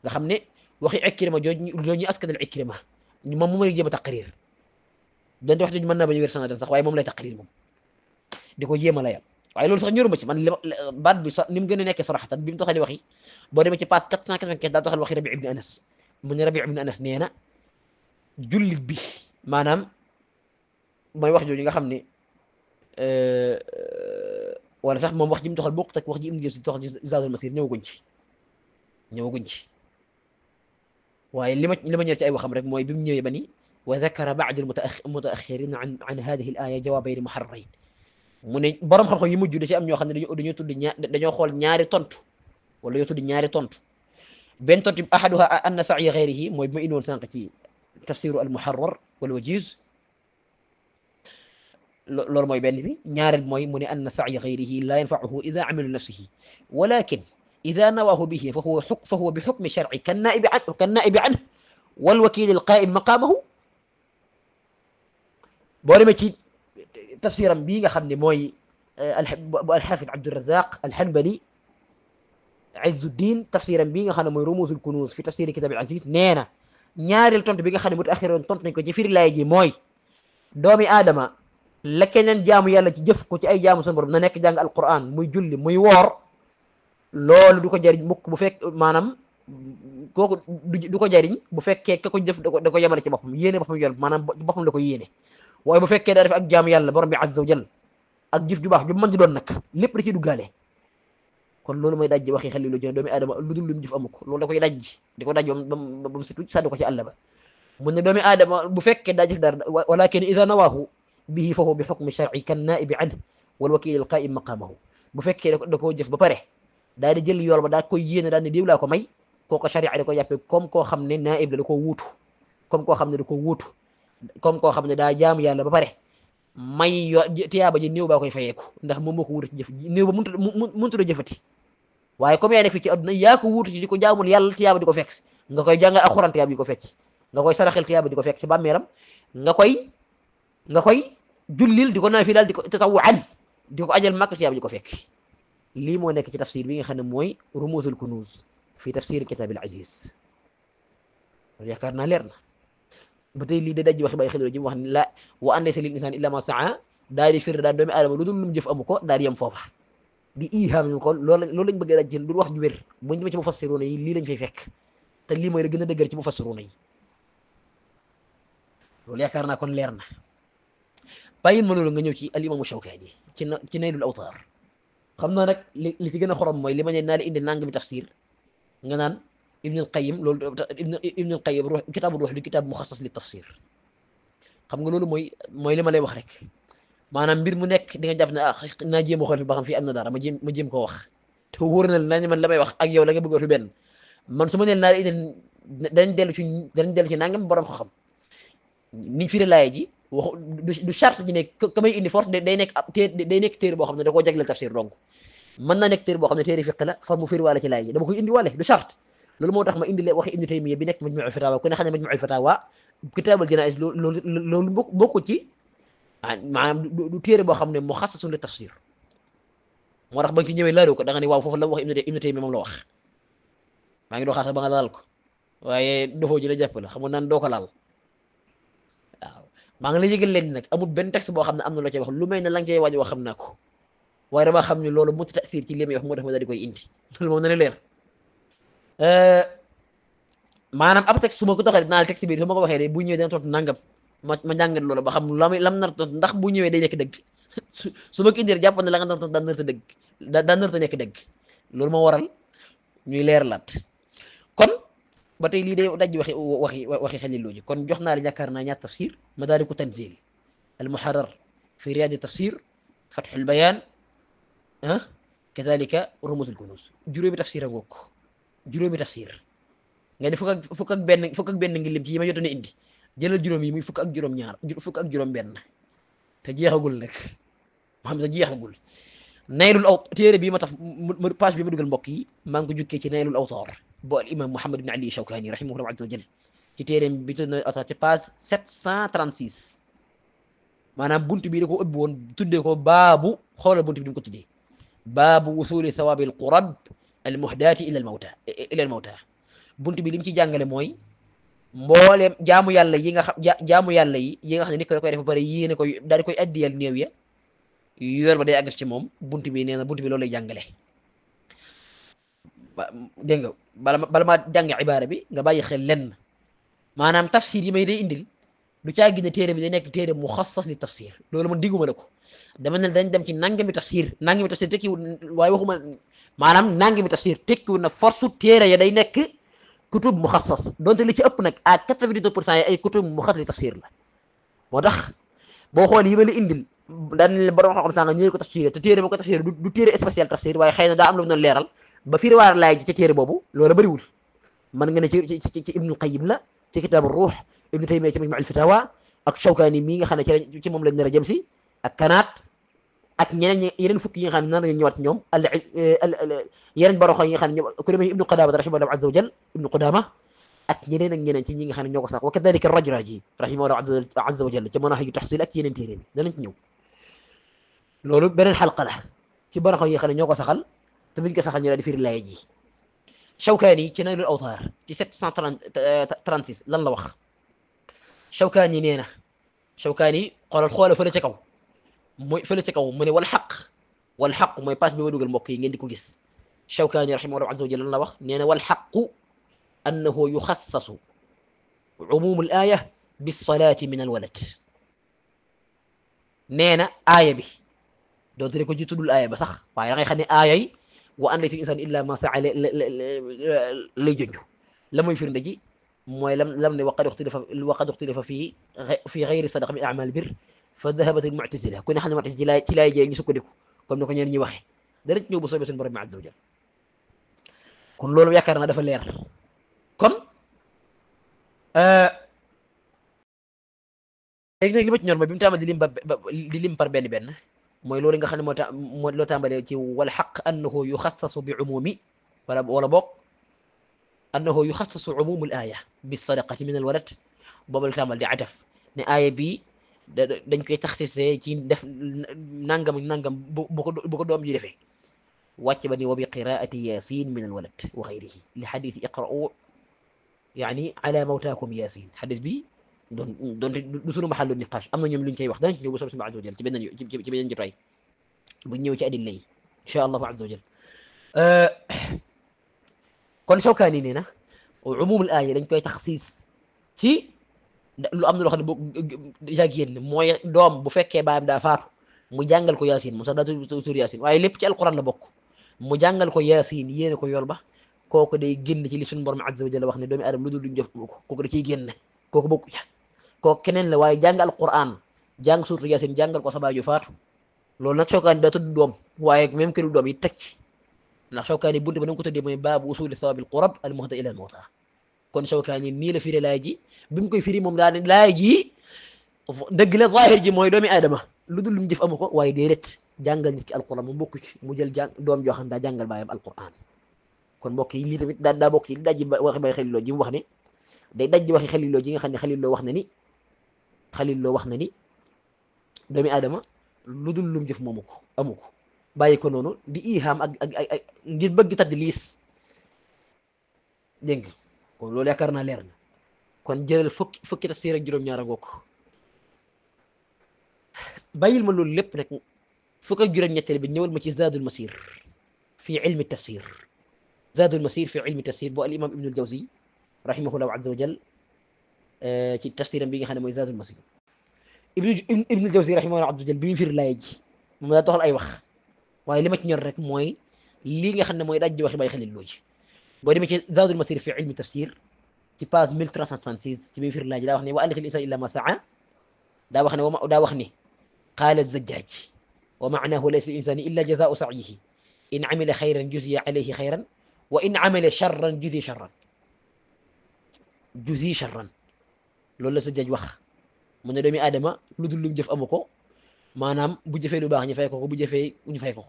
nga xam ne waxi Ikrima jooju ñu askanal Ikrima moom mu mën a jéem a taqrir donte wax jooju mën naa bañ a wér sanatan sax waaye moom lay taqrir moom di ko jéem a layal waaye loolu sax ñoruma ci man baat bi ni mu gën a nekkee saraxatan bi mu taxali waxi boo demee ci page 495 daa taxal waxi Rabi ibn Anas mu ne Rabi ibn Anas nee na jullit bi maanaam mooy wax jooju nga xam ne wala sax moom wax ji mu toxal bokkut ak wax ji Ibn Jawzi toxal ci Zaadul Masiir ñëwaguñ ci waaye li ma ñëw ci ay waxam rek mooy bi mu ñëwee ba ni wa zakara ba'd al-mutaaxirin an haadihi al-aaya jawaabayni muharrarayn mu ne borom xam-xam yi mujj da ci am ñoo xam ne dañoo tudd dañoo xool ñaari tontu wala yoo tudd ñaari tontu benn tontu ahaduha anna sa'ya ghayrihi mooy bi ma indi woon sànq ci tafsiru al-muharrar wal wajiz loolu mooy benn bi ñaareel mooy mu ne anna sa'ya ghayrihi la yanfa'uhu idha amila nafsihi walakin idha nawahu bihi fa huwa bi hukmi shar'i kan na'ibi anhu wal wakil al-qa'im maqamahu boo demee ci tafsiram bii nga xam ne mooy al-Hafiz Abdurrazzaq al-Hanbali Izzuddin tafsiram bii nga xam ne mooy Rumuzul Kunuz fi tafsiri Kitab al-Aziz nee na ñaareel tontu bi nga xam ne mutaaxiroon tontu nañ ko ci firi laay ji mooy doomi aadama la keneen jaamu yàlla ci jëf ko ci ay jaamu sunu borom na nekk jàng alquran muy julli muy woor loolu du ko jariñ mukk bu fekk maanaam kooku du ko jariñ bu fekkee ka ko jëf da ko yemale ci boppam yéene boppam yool maanaam boppam la ko yéene waaye bu fekkee daa def ak jaamu yàlla borom bi azza wa jal ak jëf ju baax ju mën di doon nag lépp da ciy duggaale kon loolu mooy dajji waxi xel lu jëne doomi aadama lu dul lu mu jëf amu ko loolu da koy dajji di ko dajj ba mu situ sàddu ko ci àll ba mun ne doomi aadama bu fekkee daa jëf dara walakin ida nawaahu bihi fa huwa bi hukmi shar'i kan naibi anhu wal wakil al qa'im maqamahu bu fekkee da koo jëf ba pare daal di jël yool ba daa koy yéene daal ne diw laa ko may kooko sharia da ko jàppee comme koo xam ne naib la da koo wuutu comme koo xam ne da ko wuutu comme koo xam ne daa jaamu yàlla ba pare may yo tiyaaba ji néew baa koy fayeeku ndax moom moo ko wuutu ci jëf néew ba mënut a jëfati waaye comme yaa nekk fii ci àdduna yaa ko wuutu ci di ko jaamul yàlla tiyaaba di ko fekk nga koy jàngal alxuraan tiyaaba di ko fekk nga koy saraxel tiyaaba di ko fekk ci bàmmeeram nga koy jullil di ko naafilal di ko tatawuan di ko ajal màkk tiyaaba di ko fekk lii moo nekk ci tafsir bi nga xam ne mooy Rumuzul Kunuz fi tafsir Kitab al-Aziz loolu yaakaar naa leer na ba tey lii da dajji waxi bay xel ji mu wax ne la wa an laysa lil insani illa ma saa daal di fir daal doomi aadama lu dul lu mu jëf amu ko daal di yem foofa di iham ñu ko loolu lañ bëgg a dajji du wax ju wér buñ demee ci mufassiruna yi lii lañ fay fekk te lii mooy la gën a dëgër ci mufassiruna yi loolu yaakaar naa kon leer na bàyyil ma loolu nga ñëw ci al imaamu Shawkaani ci Naylul Awtaar xam naa nag li ci gën a xorom mooy li ma ne naa la indi nangami tafsir nga naan Ibn al-Qayyim loolu Ibn al-Qayyim ruux kitaabu ruux di kitaab muxassas li tafsir xam nga loolu mooy li ma lay wax rek maanaam mbir mu nekk di nga jàpp ne naa jéem a xool fi ba xam fii am na dara ma jéem koo wax te wóor na la man la may wax ak yow la nga bëgg a fi benn man su ma neel naa la indi danañ dellu ci nangam borom xam niñ firi laay ji wax du charte ji ne ka may indi force day nekk téere boo xam ne da koo jagleel tafsir donc mën naa nekk téere boo xam ne téere fiq la far mu firi waale ci laay ji dama koy indi waale du charte loolu moo tax ma indi waxi Ibnu Taymiyya bi nekk Majmu'ul Fatawa ku ne xam ne Majmu'ul Fatawa kitaabul janaa'iz loolu bokku ci maanaam du téere boo xam ne muxassasun li tafsir moo tax ba nga ci ñëwee laaru ko da nga ne waaw foofu la wax Ibnu Taymiyya moom la wax maa ngi doo xaar sax ba nga laal ko waaye dofoo ji la jàpp la xam nga naan doo ko laal waaw maa ngi la yëgal leen nag amul benn texte boo xam ne am na loo cay wax lu may ne la nga cay waaj wax xam naa ko waaye dama xam ne loolu mu tasir ci li may wax moo tax ma daal di koy indi loolu moom na ne leer maanaam ab texte su ma ko doxalee dinaa la texte bi su ma ko waxee de bu ñëwee dina tontu nangam ma jàngat loolu ba xam lam nar tontu ndax bu ñëwee day nekk dëgg su ma ko indee jàpp ne la nga nar tontu daan narta dëgg daan narta nekk dëgg loolu moo waral ñuy leerlaat kon ba tey lii day daj waxi xeliloo ji kon jox naa la yaakaar naa ñaar tafsir madaariku tanzil al muharrar fi riyaadi tafsir fathul bayaan kadalika rumuzul kunuz juróomi tafsir a ngoog juróomi tafsir nga ne fukk ak benn ngi lim ci yi ma jotoon a indi jëlal juróom yi muy fukk ak juróom ñaar fukk ak juróom benn te jeexagul nag ma xam ne jeexagul naylul aw téere bii ma tax page bi ma dugal mbokk yi maa ngi ko jukkee ci naylul awtaar bu al imam Muhammad ibn Ali Shawkani rahimahullah azza wa jal ci téereem bi tudd na ci page 736 maanaam buntu bii da ko ëbbi woon tuddee ko baabu xoolal buntu bi ni mu ko tuddee baabu wusuli thawaabi al qurab al muhdaati ila al mawta buntu bi li mu ci jàngale mooy mbooleem jaamu yàlla yi nga xam jaamu yàlla yi nga xam ne nit ko da koy def ba pare yéene koy daal di koy addiyal néew ya yool ba day àgg ci moom bunt bi nee na bunt bi loolu lay jàngale dégg nga bala maa jàng ibaara bi nga bàyyi xel lenn maanaam tafsir yi may day indil du caa gis ne téere bi day nekk téere mu xassas li tafsir loolu man digguma la ko dama ne dañ dem ci nangami tafsir tekkiwul waaye waxuma maanaam nangami tafsir tekkiwul na force téere ya day nekk kutub mu xassas donte li ci ëpp nag à 92% yi ay kutub mu xassas li tafsir la moo tax boo xool yi ma la indil daan la borom xam-xam sànga ñëwee ko tafsir te téere ma ko tafsir du téere spécial tafsir waaye xëy na daa am lu mu doon leeral ba firi waar laay ji ca téere boobu loolu bëriwul mën nga ne ci ibnul qayyim la ci kitaabu ruux ibnu taymiya ci majmu al fatawa ak shawkaani mii nga xam ne ci moom lañ nar a jëm si ak kanaat ak yeneen fukki yi nga xam ne nan lañu ñëwaat ci ñoom yeneen borom xam yi nga xam ne ku demee ibnu qudama rahimahullah azza wa jal ibnu qudama ak ñeneen ak ñeneen ci ñi nga xam ne ñoo ko sax wa kadalika rajraji rahimahullah azza wa jal ci manahiju tahsil ak yeneen téere bi danañ ci ñëw loolu beneen xalqa la ci borom xam yi nga xam ne ñoo ko saxal te buñ ko saxal ñu daal di firi laaya ji Shawkaani ci Naylul Awtaar ci 736 lan la wax Shawkaani nee na Shawkaani xoolal fële ca kaw mooy fële ca kaw mu ne wal xaq mooy pass bi ma dugal mbokk yi ngeen di ko gis Shawkaani rahimahullah azza wa jalla lan la wax nee na wal xaqu annahu yuxassasu umumul aaya bisalaati min alwalad nee na aaya bi doonte ne ko ji tuddul aaya ba sax waaye da ngay xam ne aaya yi wa an laysa l-insaanu illaa maa sa'a lay jonj la muy firnde ji mooy lam ne waqad uxtilifa fi gayri sadaqa min a'maal bir fa dahabat al-mu'tazila ku ne xam ne mu'tazila ci laay jee ñu sukkandiku comme ni ko ñeen ñi waxee dara ci ñëw bu soobee suñu borom bi azza wa jal kon loolu yaakaar naa dafa leer kon léegi nag li ma ci ñor mooy bi mu tàmbali di lim par benn mooy loolu nga xam ne moo loo tàmbalee ci wal xaq annahu yuxassasu bi umumi wala boog annahu yuxassasu umumul aaya bi sadaqati min al walad boobu la tàmbal di ataf ne aaya bi dañ koy taxsisee ci def nangam bu ko doom ji defee wàcc ba ni wa bi qiraati yasin min al walad wa xayrihi li xadisi iqra'u yaani ala mawtaakum yasin xadis bi doon du sunu maxallu niqaash am na ñoom lu ñu koy wax danañ ci ñëw bu soobee azza wa jal ci beneen jotaay bu ñëw ci adilla yi insha allahu azza wa jal kon Shawkaani nee na umumul aaya dañ koy taxsiis ci lu am na loo xam ne boo yàgg yéen mooy doom bu fekkee baayam daa faatu mu jàngal ko yaasin mu sax daa tur yaasin waaye lépp ci alquran la bokk mu jàngal ko yaasin yéene ko yool ba kooku day génn ci li suñu borom azza wa jal wax ne doomi aadama lu dul duñ def kooku da ciy génn kooku bokku ca kooku keneen la waaye jàng alquran jàng suuratu yaasin jàngal ko sa baay ju faatu loolu nag Shawkaani daa tudd doom waaye même këru doom yi teg ci ndax Shawkaani bunte ba na ko tuddee mooy baabu usuli thawaabil qurab al muhda ila al mawta kon Shawkaani nii la firi laay ji bi mu koy firi moom daa ne laay ji dëgg la zaahir ji mooy doomi aadama lu dul lu mu jëf amu ko waaye déedéet jàngal nit ki alquran mu bokk ci mu jël doom joo xam daa jàngal baayam alquran kon mbokk yi lii tamit daa bokk ci li dajji waxi bay xeliloo ji mu wax ne day dajji waxi xeliloo ji nga xam ne xeliloo wax na ni doomi aadama lu dul lu mu jëf moomu ko amu ko bàyyi ko noonu di ihaam ak ngir bëgg tadliis dégg nga kon loolu yaakaar naa leer na kon jëral fukki tafsiir ak juróom-ñaar a ngoog bàyyil ma loolu lépp rek fukk ak juróom-ñetteel bi ñëwal ma ci zaadul masir fi ilmi tafsir zaadul masir fi ilmi tafsir bu al imam ibnul jawzi rahimahullahu azza wa jal ci tafsiram bi nga xam ne mooy zaadul masir ibnul jawzi rahimahullahu azza wa jal bi mu firi laay ji moom daa doxal ay wax waaye li ma ci ñor rek mooy lii nga xam ne mooy daj di waxi bàyyi xelil loo ji boo demee ci zaadul masir fi ilmi tafsir ci page 1366 ci bi mu firi laay ji daa wax ne wa an laysa lil insaani illa ma saa daa wax ne qaala zajjaaj wa maanaahu laysa lil insaani illa jazaau sa'yihi in amila xayran juziya alayhi xayran wa in amila charran juzi charran loolu la zajjaaj wax mu ne doomi aadama lu dul lu mu jëf amu ko maanaam bu jëfee lu baax ñu fay ko bu jëfee ñu fay ko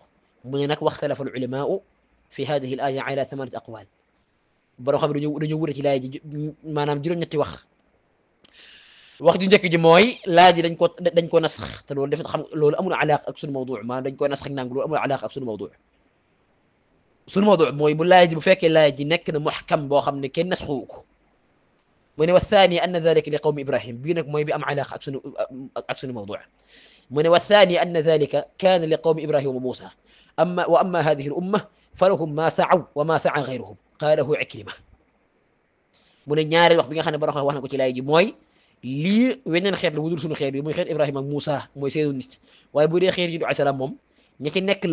mu ne nag waxtalafa al ulamaau fi hadihi al aya ala thamanati aqwal borom xam ne dañoo wute ci laay ji maanaam juróom-ñetti wax ju njëkk ji mooy laaj ji dañ ko nasax te loolu def xam loolu amul alaaq ak sunu mawdu maanaam dañ ko nasax ak nangu loolu amul alaaq ak sunu mawdu mooy bu laaj ji bu fekkee laaj ji nekk na muhkam boo xam ne kenn nasaxu ko mu ne wa thani anna dhalika li qawmi ibrahim bii nag mooy bi am alaaq ak sunu mawdu من والثاني أن ذلك كان لقوم إبراهيم وموسى وأما هذه الأمة فلهم ما سعوا وما سعى غيرهم قاله عكرمة mu ne ñaareel wax bi nga xam ne borom wax na ko ci laay ji mooy lii weneen xeet la wudul suñu xeet bi muy xeet Ibrahima ak Moussa mooy seenu nit waaye bu dee xeet yi du alayhi salaam moom ña ci nekk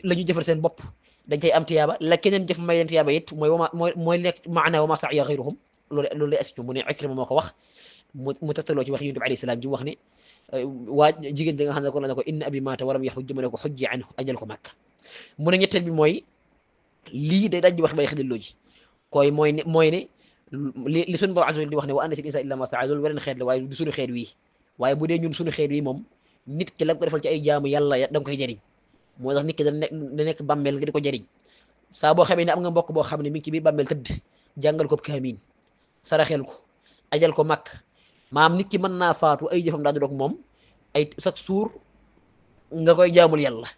la ñu jëfal seen bopp dañ koy am tiyaaba la keneen jëf may leen tiyaaba it mooy mooy nekk maana wa ma sa'iya ghayruhum loolu lay assu mu ne Ikrima moo ko wax mu tattaloo ci wax yonent bi alayhi salaam ji wax ne waa jigéen da nga xam ne ko la ne ko inna abi maata walam yaxujj mu ne ko xujji anhu ajal ko màkk mu ne ñetteel bi mooy lii day daj wax bay xidilloo ji koy mooy ne li suñu borom azza di wax ne wa anna sil insan illa ma saa loolu weneen xeet la waaye du suñu xeet wii waaye bu dee ñun suñu xeet wii moom nit ki la ko defal ci ay jaamu yàlla da nga koy jëriñ moo tax nit ki da nekk bàmmeel nga di ko jëriñ saa boo xamee ne am nga mbokk boo xam ne mi ngi ci biir bàmmeel tëdd jàngal ko kaamiin saraxel ko ajal ko màkk maam nit ki mën naa faatu ay jëfam daa du doog moom ay chaque jour nga koy jaamul yàlla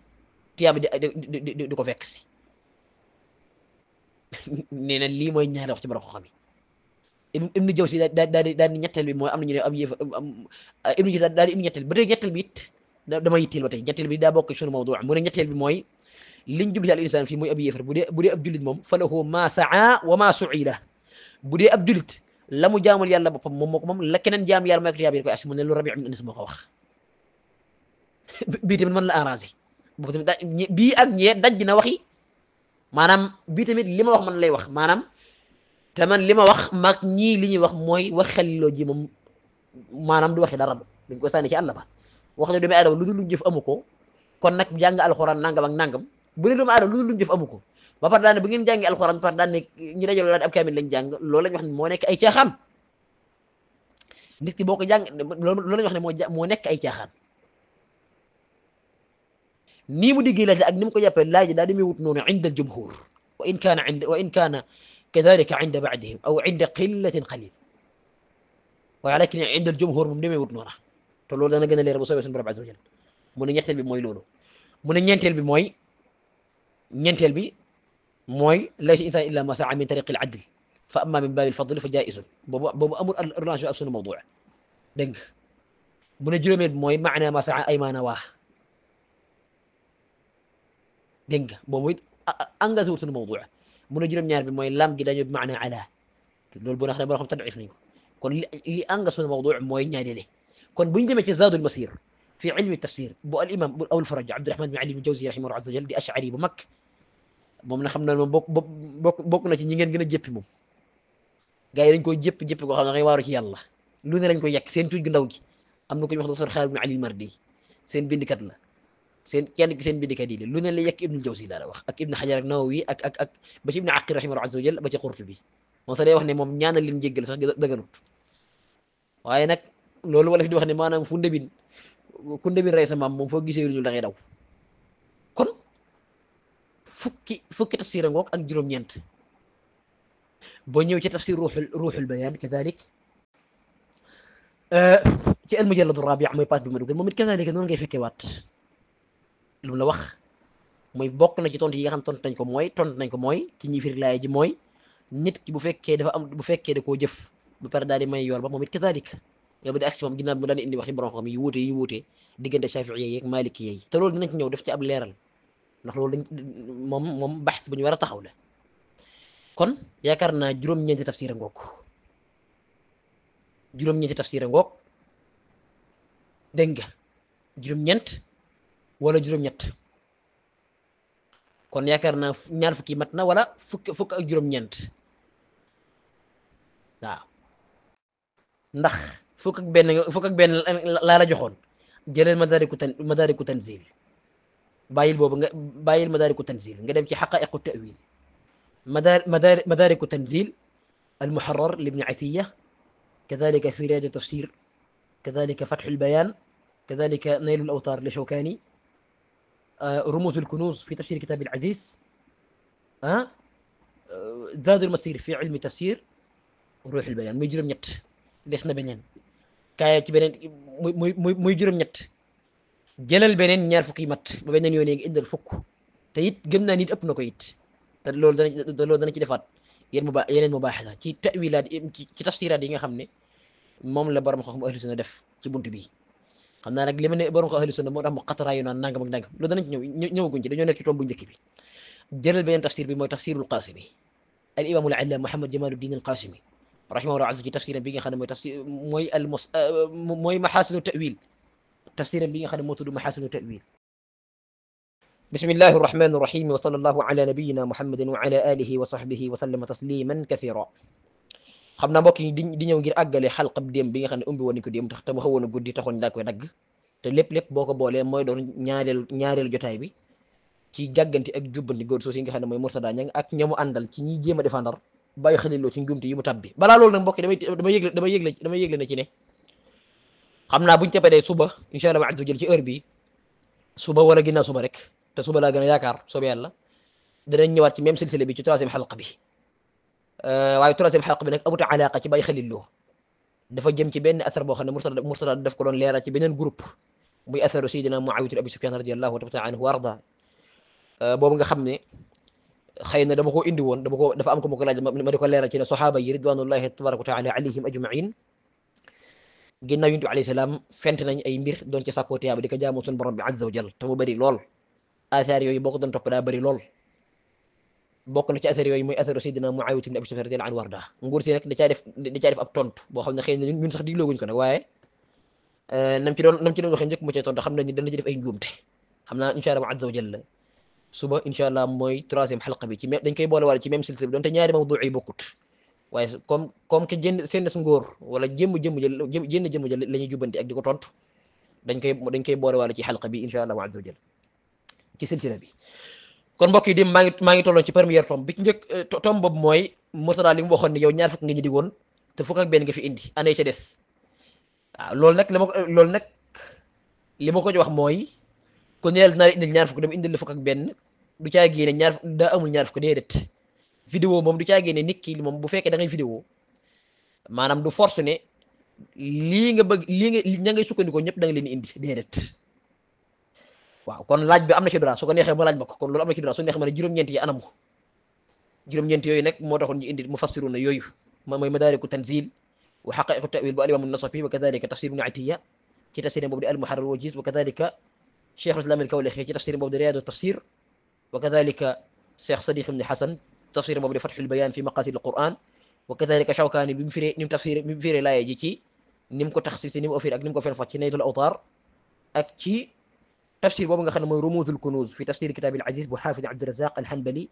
tiyaaba di ko fekk si nee na lii mooy ñaari wax ci borom xam-xam yi ibnu Jawzi daal di ñetteel bi mooy am nañu ne ab yéef ibnu Jawzi daal di indi ñetteel ba tey ñetteel bi it dama yitteel ba tey ñetteel bi daa bokk sunu mawdu mu ne ñetteel bi mooy liñ jubli al insaan fii mooy ab yéefar bu dee ab jullit moom fa lahu ma saa wa ma suila bu dee ab jullit la mu jaamul yàlla boppam moom moo ko moom la keneen jaam yàlla mooy ko tiyaaba koy as mu ne lu Rabi' ibn Anas moo ko wax bii tamit mën la arrangé boobu tamit bii ak ñee daj na waxi maanaam bii tamit li ma wax man lay wax maanaam te man li ma wax maag ñii li ñuy wax mooy wax xeliloo ji moom maanaam du waxi dara dañ ko sànni ci àll ba wax ne doomu aadama lu dul lu jëf amu ko kon nag jàng alxuraan nangam ak nangam bu ne doomu aadama lu dul lu jëf amu ko ba pare daan ne bu ngeen jàngi alxuraan ba pare daan ne ñi dajale daan ab kaamil lañ jàng loolu lañ wax ne moo nekk ay caaxaan nit ki boo ko jàng loolu lañ wax ne moo nekk ay caaxaan nii mu diggee laaj ak ni mu ko jàppee laaj daal di muy wut noonu inda al jumhur wa in kaana kadhalika inda ba'dihim aw inda qillatin qalil waaye lakin inda al jumhur moom demee wut noona te loolu dana gën a leer bu soobee suñu borom azza wa jalla mu ne ñetteel bi mooy loolu mu ne ñeenteel bi mooy laysa insaan illa ma sa'a min tariq al adl fa amma min baabi al fadl fa jaa'izun boobu amul relation ak sunu mawdu dégg nga mu ne juróomeel bi mooy maana ma sa'a ay maana waa dégg nga boobu it engagé wul sunu mawdu mu ne juróom-ñaar bi mooy lam gi dañoo bi maana ala loolu boo xam ne boo xam tadif nañ ko kon li engagé sunu mawdu mooy ñaareel kon bu ñu demee ci Zaadul Masiir fi ilmi tafsir bu al imam bu Abul Faraj Abdurahman bin Ali bin Jawzi rahimahullah azza wa jalla di ash'ari bu mag moom na xam ne moom bokk na ci ñi ngeen gën a jëppi moom gars yi dañ koy jëpp koo xam ne dangay waaru ci yàlla lu ne lañ koy yàq seen tuuj gu ndaw gi am na ko ñu wax docteur Xaalid bin Ali Mardi seen bindkat la kenn ki seen bindkat yi lu ne la yekk Ibnu Jawzi laa la wax ak Ibnu Hajar ak Nawawi ak ba ci Ibnu Aqil rahimahullah azza wa jalla ba ci Qurtubi moom sax day wax ne moom ñaanal lim jéggal sax dëgganut waaye nag loolu wala fi di wax ne maanaam ku ndebin rey sa maam moom foo gisee lu ñu da ngay daw kon fukki tafsir ngoog ak juróom-ñeent boo ñëw ci tafsir ruuxul bayaan kadalik ci al mujallad rabi' mooy page bi ma dugal moom it kadalik noonu ngay fekkee waat lu mu la wax mooy bokk na ci tontu yi nga xam tontu nañ ko mooy ci ñi firi laaya ji mooy nit ki bu fekkee da koo jëf ba pare daal di may yool ba moom it kadalik yow ba di agsi moom ginnaaw mu daan indi waxi borom xam yi ñu wuute diggante Shafi'i yeeg Maliki yi te loolu dinañ ci ñëw def ci ab leeral ndax loolu moom baxth bu ñu war a taxaw la kon yaakaar naa juróom-ñeenti tafsir a ngoog dégg nga juróom-ñeent wala juróom-ñett kon yaakaar naa ñaar fukki mat na wala fukk ak juróom-ñeent waaw ndax fukk ak benn laa la joxoon jëleel madaariku tanzil bàyyil madaariku tanzil nga dem ci xaqaa'iqu ta'wil madaariku tanzil al-muharrar libni Atiyya kadhalika fi riyaad tafsir kadhalika fathul bayaan kadhalika naylul awtaar li Shawkaani rumuzul kunuuz fi tafsir kitaabil aziz zaadul masiir fi ilmi tafsir ruuxul bayaan muy juróom-ñett des na beneen kaay ci beneen muy juróom-ñett jëlal beneen ñaar fukki mat ba beneen yoon ngi indal fukk te it gëm naa nit ëpp na ko it te loolu dana ci defaat yeneen mubaaxasa ci tawilaat ci tafsiraat yi nga xam ne moom la borom xam ahlu sunna def ci buntu bi xam naa nag li ma ne borom ko ahlu sunna moo tax mu xataraayu naan nangam ak nangam loolu danañ ci ñëwaguñ ci dañoo nekk ci tomb bu njëkk bi jëlal beneen tafsir bi mooy tafsirul Qasimi al imam al allaama Muhammad Jamaluddin al Qasimi rahimahullah azza ci tafsiram bi nga xam ne mooy tafsir mooy al mus mooy maxaasinu tawil tafsiram bi nga xam ne moo tudd maxaasinu tawil bismillahi rahmani rahim wa sallallahu ala nabiyina muhammadin wa ala alihi wa sahbihi wa sallama tasliman kathira xam naa mbokk yi di ñëw ngir àggale xalqab démb bi nga xam ne umbi woon nañ ko démb tax te mu xawoon a guddi taxoon daa koy dagg te lépp boo ko boolee mooy doon ñaareelu jotaay bi ci gàgganti ak jubbanti góor soos yi nga xam ne mooy Murtada Ñang ak ñamu àndal ci ñi jéem a défendre bàyyi xaliloo ci njumte yi mu tabbi balaa loolu nag mbokk yi dama yëgle na ci ne xam naa buñu teppee suba incha allah azza wa jal ci heure bi suba wala ginnaaw suba rek te suba laa gën a yaakaar soobee yàlla danañ ñëwaat ci même silsile bi ci troisième xalqa bi waaye troisième xalqa bi nag amuta alaqa ci bàyyi xaliloo dafa jëm ci benn asar boo xam ne Murtada daf ko doon leeral ci beneen groupe muy asaru Sayyidina Muawiya Abi Sufyan radiyallahu taala anhu wa arda boobu nga xam ne xëy na dama ko indi woon dafa am ko ma ko laaj ma di ko leeral ci ne saxaaba yi ridwanullahi tabaraka wa taala alayhim ajmain ginnaaw yonent bi alayhi salaam fent nañ ay mbir doon ci sàkkoo tiyaaba di ko jaamoo suñu borom bi azza wa jal te mu bëri lool asaar yooyu boo ko doon topp daa bëri lool bokk na ci asaar yooyu mooy asaru Sayyidina Muawiya ibn Abi Sufyan radiyallahu anhu warda nguur si nag da caa def ab tontu boo xam ne xëy na ñun sax diglooguñ ko nag waaye nam ci doon waxee njëkk mu cee tontu xam nañ ni dana ci def ay njuumte xam naa incha allah azza wa jalla suba incha allah mooy troisième xalqa bi ci même dañ koy boole wala ci même silsile bi donte ñaari mawdu yi bokkut waaye comme que seen nas ngóor wala jëmm la ñuy jubbanti ak di ko tontu dañ koy boole wala ci xalqa bi incha allah azza wa jalla ci silsile bi kon mbokk yi maa ngi tolloon ci première tombe bi ci njëkk tombe boobu mooy Murtada li mu waxoon ni yow ñaar fukk nga ñu digoon te fukk ak benn nga fi indi année ca des waaw loolu nag li ma ko wax mooy kon neel naa indil ñaar fukk dama indil la fukk ak benn du caa génne ñaar daa amul ñaar fukk déedéet vidéo moom du caa génne nit ki moom bu fekkee da ngay vidéo maanaam du force ne lii nga bëgg ña ngay sukkandikoo ñëpp da nga leen indi déedéet waaw kon laaj bi am na ci droit su ko neexee ma laaj ma ko kon loolu am na ci droit su neexee ma ne juróom-ñeent yi anam ko juróom-ñeent yooyu nag moo taxoon ñu indi mufassiruna yooyu mooy madaariku tanzil wa haqaa'iqu ta'wil bu al-imam an-Nasafi wa kadhalika tafsir ibn Atiyya ci tafsir boobu di al-Muharrar al-Wajiz wa kadhalika Cheikh al-Islam al-Kawlaxi ci tafsir boobu di Riyadu tafsir wa kadhalika Cheikh Sadiq ibn Hasan tafsir boobu di Fathul Bayan fi maqasid al-Quran wa kadhalika Shawkani bi mu firee laaya ji ci ni mu ko taxsis ni mu ofir ak ni mu ko ferfat ci Naylul Awtar ak ci tafsir boobu nga xam ne mooy Rumuzul Kunuz fi tafsir kitab al-Aziz bu Hafid Abdurrazzaq al-Hanbali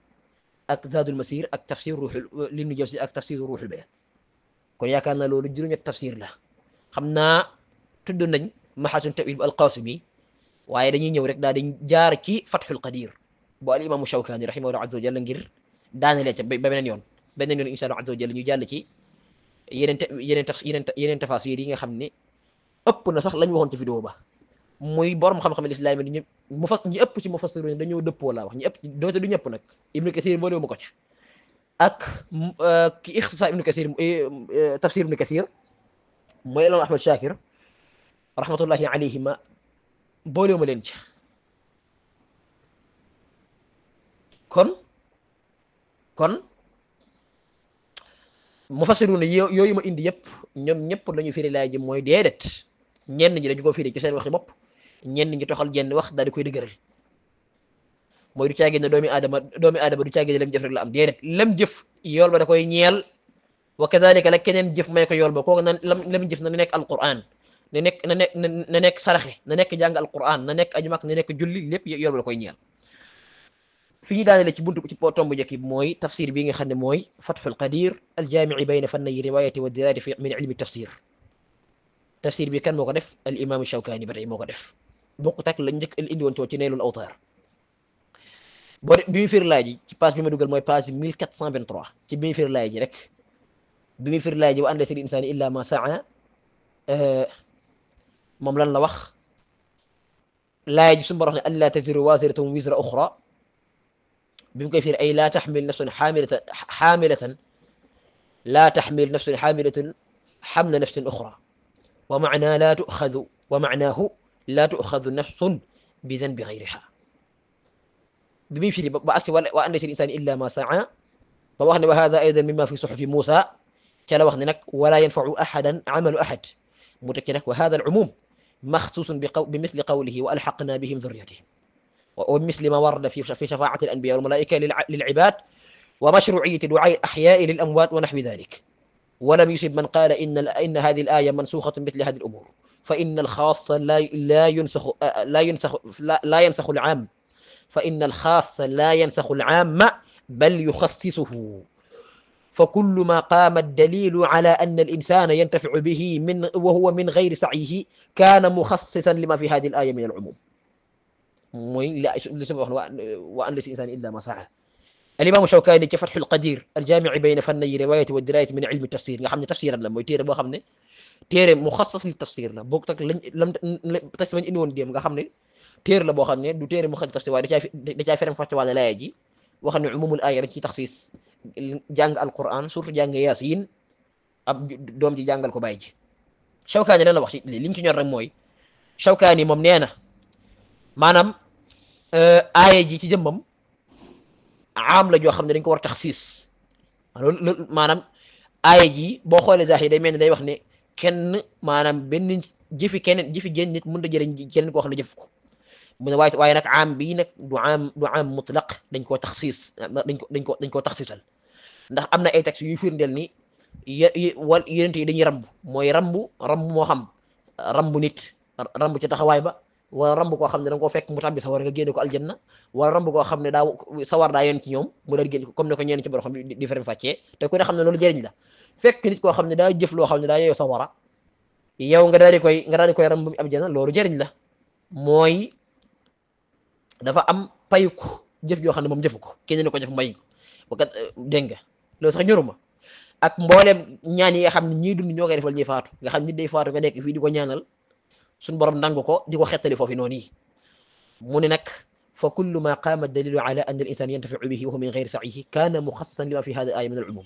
ak Zadul Masir ak tafsir Ibn Jawzi ak tafsir Ruhul Bayan kon yaakaar naa loolu juróom-ñett tafsir la xam naa tudd nañ Mahasin Ta'wil bu al-Qasimi waaye dañuy ñëw rek daal di jaar ci Fathul Qadir bu al imaamu Shawkani rahimahullah azza wa jalla ngir daanelee ca ba beneen yoon insha allah azza wa jalla ñu jàll ci yeneen tafasir yi nga xam ne ëpp na sax lañ waxoon ci vidéo ba muy borom xam-xam lislaam yi ñi ëpp ci mufassirun dañoo dëppoo laa wax ñi ëpp doote du ñëpp nag Ibnu Kathir boole ma ko ca ak ki ixtisaar Ibnu Kathir tafsir Ibnu Kathir mooy imaam Ahmad Shakir rahmatullahi alayhima boole ma leen ca kon mufassiruna yooyu ma indi yëpp ñoom ñëpp lañu firi laay ji mooy déedéet ñenn ñi dañu ko firi ci seen waxi bopp ñenn ñi toxal jenn wax daal di koy dëgëral mooy du caagee ne doomi aadama du caagee ne lam jëf rek la am déedéet lam jëf yool ba da koy ñeel wa kadhalika la keneen jëf may ko yool ba kooku lam jëf na nekk alquran na nekk saraxe na nekk jàng alquran na nekk ajumak na nekk julli lépp yool ba da koy ñeel fi ñu daanele ci buntu ci tomb njëkk bi mooy tafsir bi nga xam ne mooy Fathul Qadir al-jaami'i bayna fannay riwayati wa dirayati fi min ilmi tafsir tafsir bi kan moo ko def al imam Shawkani ba tey moo ko def bokkut ak la njëkk indi woon ci Naylul Awtar bi mu firi laay ji ci page bi ma dugal mooy page 1423 ci bi mu firi laay ji rek bi mu firi laay ji wa an laysa lil insaani illa ma sa'a moom lan la wax laay ji su ma wax ne allaa taziru waaziratun wizra uxra bi mu koy firi ay laa taxmil nafsun xaamilatan laa taxmil nafsun xaamilatan xamla nafsin uxra wa macnaa laa tuxadu wa macnaahu laa tuxadu nafsun bi zanbi gayriha bi muy firi ba agsi wa an laysa lil insaani illa ma sa'a ba wax ne wa hada aydan mimma fi suxufi Muusa ca la wax ne nag wala yanfacu ahadan amalu ahad mu teg ci nag wa hada al umum مخصوص بمثل قوله وألحقنا بهم ذريتهم، وبمثل ما ورد في شفاعة الأنبياء والملائكة للعباد، ومشروعية دعاء الأحياء للأموات ونحو ذلك. ولم يصب من قال إن هذه الآية منسوخة مثل هذه الأمور، فإن الخاص لا ينسخ العام، فإن الخاص لا ينسخ العام بل يخصصه. فكل ما قام الدليل على أن الإنسان ينتفع به وهو من غير سعيه كان مخصصا لما في هذه الآية من العموم. وأن ليس الإنسان إلا ما سعى. الإمام الشوكاني ci Fathul Qadir الجامع بين فني الرواية والدراية من علم التفسير nga xam ne tafsir la mooy téere boo xam ne téere muxassas li tafsir la bokk tak lam tafsir bañ indi woon déem nga xam ne téere la boo xam ne du téere mu xaj tafsir waaye da caa ferem fàtte wàlle laaya ji wax ne umumul aaya rek ci taxsis jàng alquran surtout jàng yaasin ab doom ji jàngal ko bàyyi ji. Shawkaani lan la wax ci li ñu ci ñor rek mooy Shawkaani moom nee na maanaam aaya ji ci jëmmam am la joo xam ne dañ ko war taxsis loolu maanaam aaya ji boo xoolee zaax yi day mel ne day wax ne kenn maanaam benn jëfi jenn nit mën a jëriñ kenn koo xam ne jëf ko mu ne waaye nag am bii nag du am mutlaq dañ koo taxsis dañ koo taxsisal ndax am na ay textes yuy firndeel ni yonent yi dañuy rambu mooy rambu moo xam rambu nit rambu ci taxawaay ba, wala ramb koo xam ne da nga koo fekk mu tàbbi sawar nga génne ko aljanna, wala ramb koo xam ne sawar daa yoon ci ñoom mu daal génne ko comme ne ko ñenn ci borom xam di faram fàccee te ku ne xam ne loolu jëriñ la. fekk nit koo xam ne daa jëf loo xam ne daa yeewu sawara yow nga daal di koy ramb aljanna loolu jëriñ la, mooy dafa am payuk jëf joo xam ne moom jëfu ko kenn ne ko jëf mbay ko wakat dégg nga loolu sax ñoruma. ak mboolem ñaan yi nga xam ne ñii dund ñoo koy defal ñuy faatu, nga xam nit day faatu nga nekk fii di ko ñaanal suñ borom nangu ko di ko xettali foofu noonu yi. mu ne nag fa kullu ma qaama dalilu ala anna al insan yantafiu bihi wa huwa min gayri sa'ihi kaana muxassisan lima fi hada al aya min al umum.